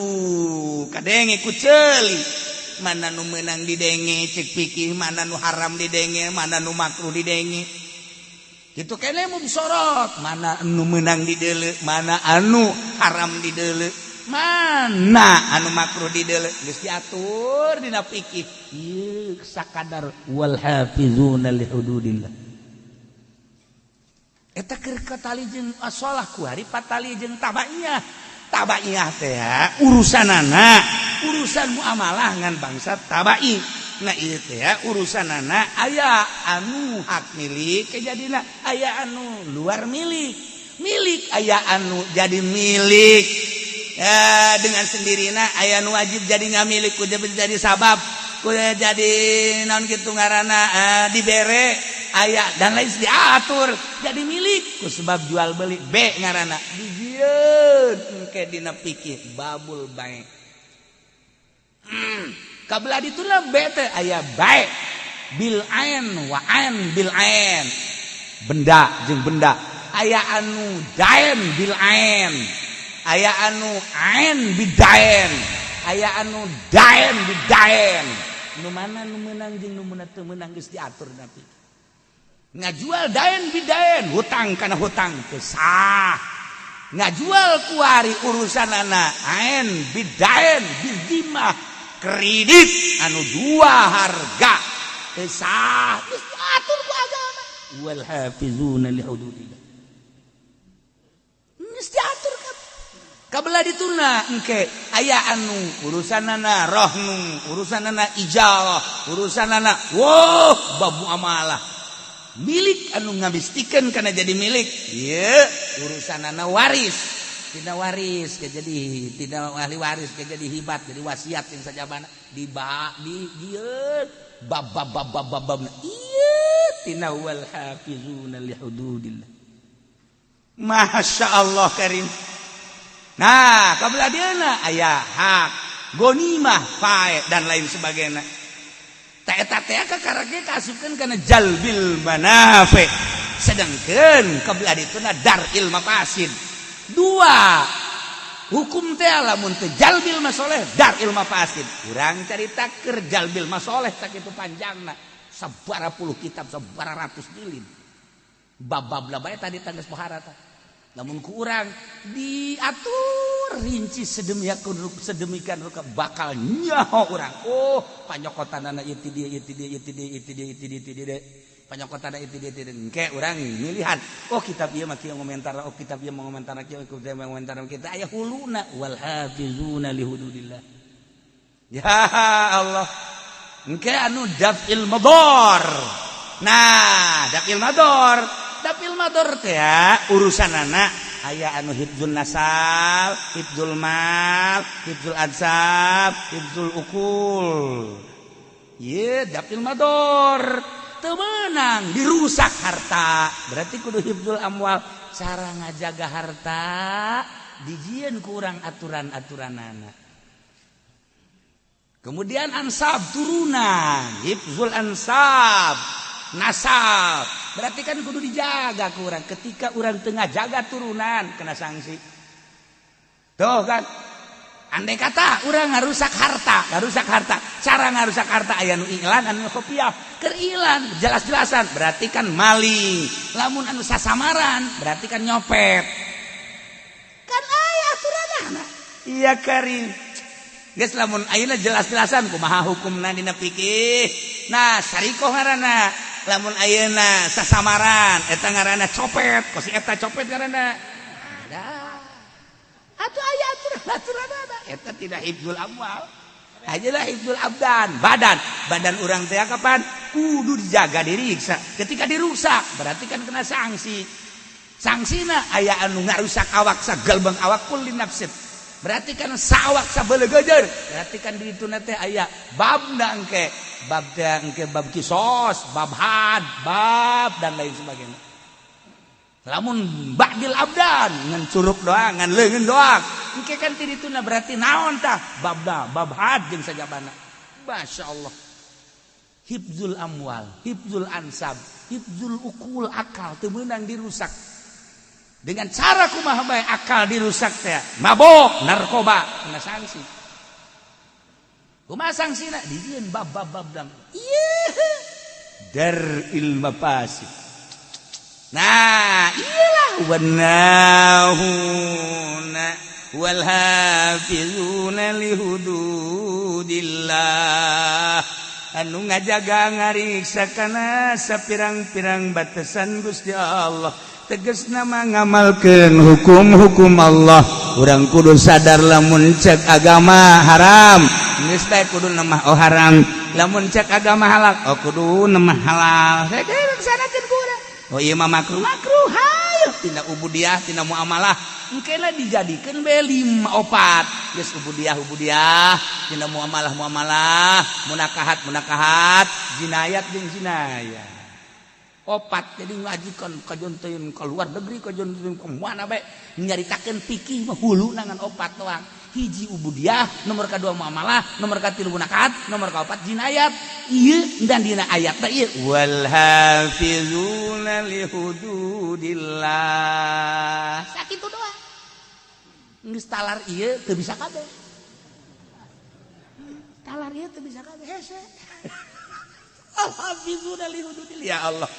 kadenge ku ceuli. Mana nu meunang didenge cek pikir, mana nu haram didenge, mana nu makruh didenge. Gitu kene mum sorot, mana anu meunang dideuleu, mana anu haram dideuleu, mana anu makruh dideuleu, geus diatur dina fikih. Ieu sakadar wal hafizuna li hududillah. Eta keur katali jeung asolah kuari patali jeung tabaiyah. Tabaiyah teh urusanana urusan muamalah ngan bangsa tabai. Nah ieu teh urusanana aya anu hak milik kejadina, aya anu luar milik. Milik aya anu jadi milik dengan sendirina, aya nu wajib jadi ngamilik ku jadi sabab ku jadi naon kitu ngaranna, dibere aya dan lain diatur jadi milik ku sebab jual beli B ngaranna dijieun engke dina fikih babul bai. Kabelah dituna B teh aya bai bil ain wa ain bil ain, benda jeung benda, aya anu dain bil ain, aya anu ain bidain, aya anu dain bidain. Nu mana nu meunang jeung nu teu meunang geus diatur. Tapi ngajual dain bidain, hutang kana hutang, teu sah. Ngajual kuari urusanana ain bidain bidimah, kredit anu dua harga, teu sah. Geus diatur ku agama. Wal hafizuna li hududillah, geus diatur. Kabelah dituna engke aya anu urusanana rohnu, urusanana ijarah, urusanana wow bab muamalah milik anu ngabistikeun kana jadi milik ieu urusanana waris, tidak waris ke jadi tidak ahli waris ke jadi hibat, jadi wasiat yang sajabana di ba di dieu bab bab bab bab bab bab ieu tina wal hafizuna li hududillah. Masya Allah karim. Nah, kabelah dieuna aya hak gonimah, fae dan lain sebagainya. Ta eta teh kakara ge kaasupkeun kana jalbil manafi. Sedangkan kabelah dituna dar'il mafasid. Dua hukum teh lamun teu jalbil masoleh, dar'il mafasid. Urang carita keur jalbil masoleh tak itu panjangna. Sabara puluh kitab, sabara ratus jilid. Bab-bab bae tadi tangges pohara tah. Namun kurang diatur rinci sedemikian sedemikian rupa bakal nyaho urang. Oh, panyokotanana ieu ti dieu, ieu ti dieu, ieu ti dieu, ieu ti dieu, ieu ti dieu, ti dieu. Panyokotanana ieu ti dieu, ti dieu. Engke urang milihan. Oh, kitab ieu mah kieu ngomentar, oh kitab ieu ngomentar kieu, kitab ieu ngomentar kita aya huluna wal hafizuna li hududillah. Ya Allah. Engke anu daf'il madar. Nah, daf'il madar. Daf'il madar teh urusanana aya anu hifdzul nasab, hifdzul mal, hifdzul ansab, hifdzul ukul. Ye, daf'il madar teu meunang dirusak harta. Berarti kudu hifdzul amwal. Cara ngajaga harta dijieun kurang aturan-aturanana. Kemudian ansab turunan, hifdzul ansab, nasab. Berarti kan kudu dijaga kurang. Ketika orang tengah jaga turunan kena sanksi. Tuh kan. Andai kata orang ngarusak harta, ngarusak harta. Cara ngarusak harta aya nu iklan, anu kopiah. Keur ilan jelas-jelasan berarti kan maling. Lamun anu sasamaran berarti kan nyopet. Kan aya aturanana. Iya karim. Geus lamun ayeuna jelas-jelasan kumaha hukumna dina fikih. Nah, sarikoh ngaranna. Lamun ayeuna sasamaran eta ngaranna copet, kos eta copet ngaranna. Dah. Atuh aya aturan-aturanana. Eta tidak hifdzul amwal. Ajalah hifdzul abdan, badan. Badan urang teh kapan kudu dijaga, diriksa. Ketika dirusak berarti kan kena sanksi. Sanksina aya anu ngarusak awak sagalbang awak kulli nafsin. Berarti kan sawak sabelegejer. Berarti kan di itu teh aya babna engke, bab teh engke bab kisos, bab had, bab dan lain sebagainya. Lamun ba'dil abdan ngan curug doang, ngan leungeun doang. Engke kan ti dituna berarti naon tah? Babna, bab had jeung sajabana. Masya Allah. Hifdzul amwal, hifdzul ansab, hifdzul ukul, akal teu meunang dirusak. Dengan cara kumaha bae akal dirusak teh, mabok, narkoba, kena sanksi. Kumaha sanksina? Dijieun bab bab bab dam. Ieu dar'il mafasid. Nah, iyalah wanahuna wal hafizuna li hududillah. Anu ngajaga ngariksa kana sapirang-pirang batasan Gusti Allah. Teges nama ngamalkeun hukum-hukum Allah. Urang kudu sadar lamun cek agama haram, geus bae kudu nemah oh haram. Lamun cek agama halal, oh kudu nemah halal. Saya laksanakeun ku urang. Oh ieu mah makruh, makruh hayu tina ubudiah, tina muamalah. Engkena dijadikeun be lima opat. Geus ubudiah ubudiah, tina muamalah muamalah, munakahat munakahat, jinayat jeung jinayat. Opat jadi ngajikan kajon teuing ka luar negeri, kajon teuing ka mana bae nyaritakeun fikih mah hulu nangan opat doang. Hiji ubudiah, nomor kadua muamalah, nomor katilu munakahat, nomor kaopat jinayat. Ieu dan dina ayat teh ieu wal hafizuna li hududillah. Sakitu doang. Geus talar ieu teu bisa kabeh. Talar ieu teu bisa kabeh hese. Al hafizuna li hududillah. Ya Allah.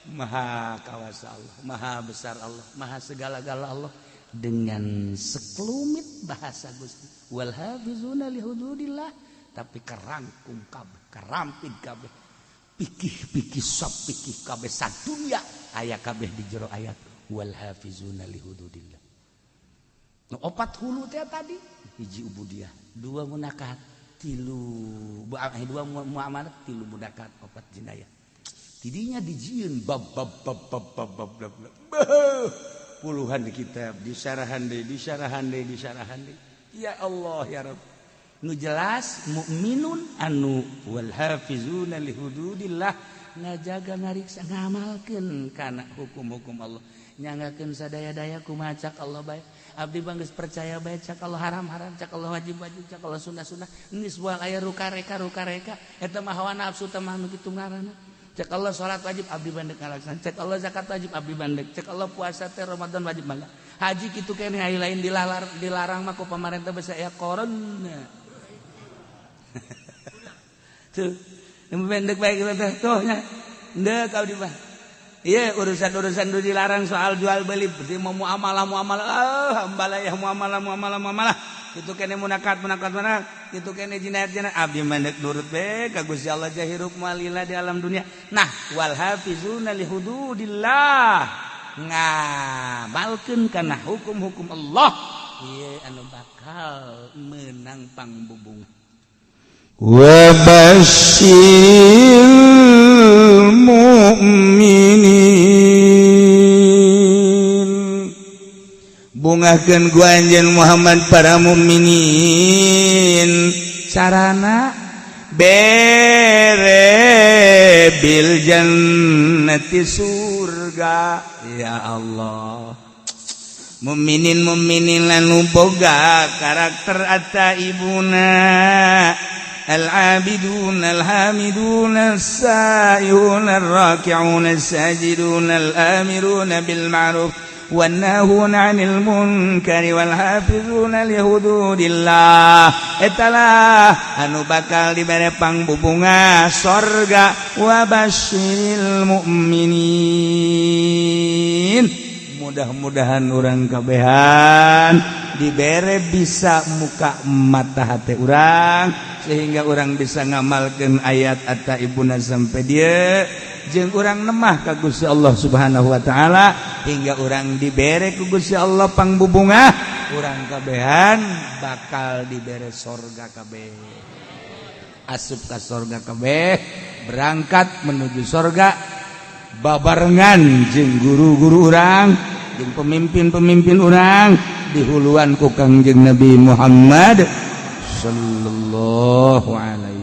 Maha kawasa Allah, maha besar Allah, maha segala-gala Allah dengan sekelumit bahasa Gusti. Wal hafizuna li hududillah, tapi kerangkum kabeh, kerampit kabeh. Pikih-pikih sop pikih kabeh sadunya aya kabeh di jero ayat wal hafizuna li hududillah. Nu opat hulu teh tadi, hiji ubudiah, dua munakahat, tilu dua muamalah, tilu munakahat, opat jinayah. Tidinya dijieun bab bab bab bab bab bab bab, bab. Puluhan kitab disarahan deui, disarahan deui, disarahan deui. Ya Allah ya Rabb. Nu jelas mukminun anu wal hafizuna li hududillah, ngajaga ngariksa ngamalkeun kana hukum-hukum Allah, nyanggakeun sadaya-daya kumaha cak Allah bae. Abdi mah geus percaya bae cak Allah haram-haram, cak Allah wajib-wajib, cak Allah sunnah-sunnah. Geus moal aya rukareka-rukareka eta mah hawa nafsu teh mah nu kitu ngaranna. Cek Allah salat wajib abdi bandek ngalaksan, cek Allah zakat wajib abdi bandek, cek Allah puasa teh Ramadan wajib mangga. Haji kitu keneh aya lain dilalar, dilarang mah ku pamarentah basa aya corona. Tuh, nu pendek bae kitu teh tuh nya. Ndek abdi mah. Iya urusan-urusan nu dilarang soal jual beli, berarti mau muamalah muamalah, ah hambalayah muamalah muamalah muamalah. Itu kene munakat munakat mana, itu kene jinayat jinayat abdi mandek nurut be ka Gusti Allah jahirup malila di alam dunia. Nah wal hafizuna li hududillah, ngamalkeun kana hukum-hukum Allah, ieu anu bakal menang pangbubung. Wa basyiril mu'minin, bungahkeun ku anjeun Muhammad para mukminin. Carana bere bil jannati surga. Ya Allah, mukminin mukminin anu boga karakter atta ibuna al-abidun al-hamidun as-saihun ar-raki'un as-sajidun al-amirun bil ma'ruf wan-nahun 'anil munkari wal hafizuna li hududillah. Etalah anu bakal dibere pangbubunga sorga. Wa basyiril mu'minin. Mudah-mudahan urang kabehan dibere bisa muka mata hati urang sehingga urang bisa ngamalkan ayat atta ibuna sampai dia jeung urang nemah ka Gusti Allah Subhanahu wa taala hingga urang dibere ku Gusti Allah pangbubungah. Urang kabehan bakal dibere sorga kabeh, asup ka sorga kabeh, berangkat menuju sorga babarengan jeung guru-guru urang jeung pemimpin-pemimpin urang dihuluan ku Kangjeng Nabi Muhammad sallallahu alaihi.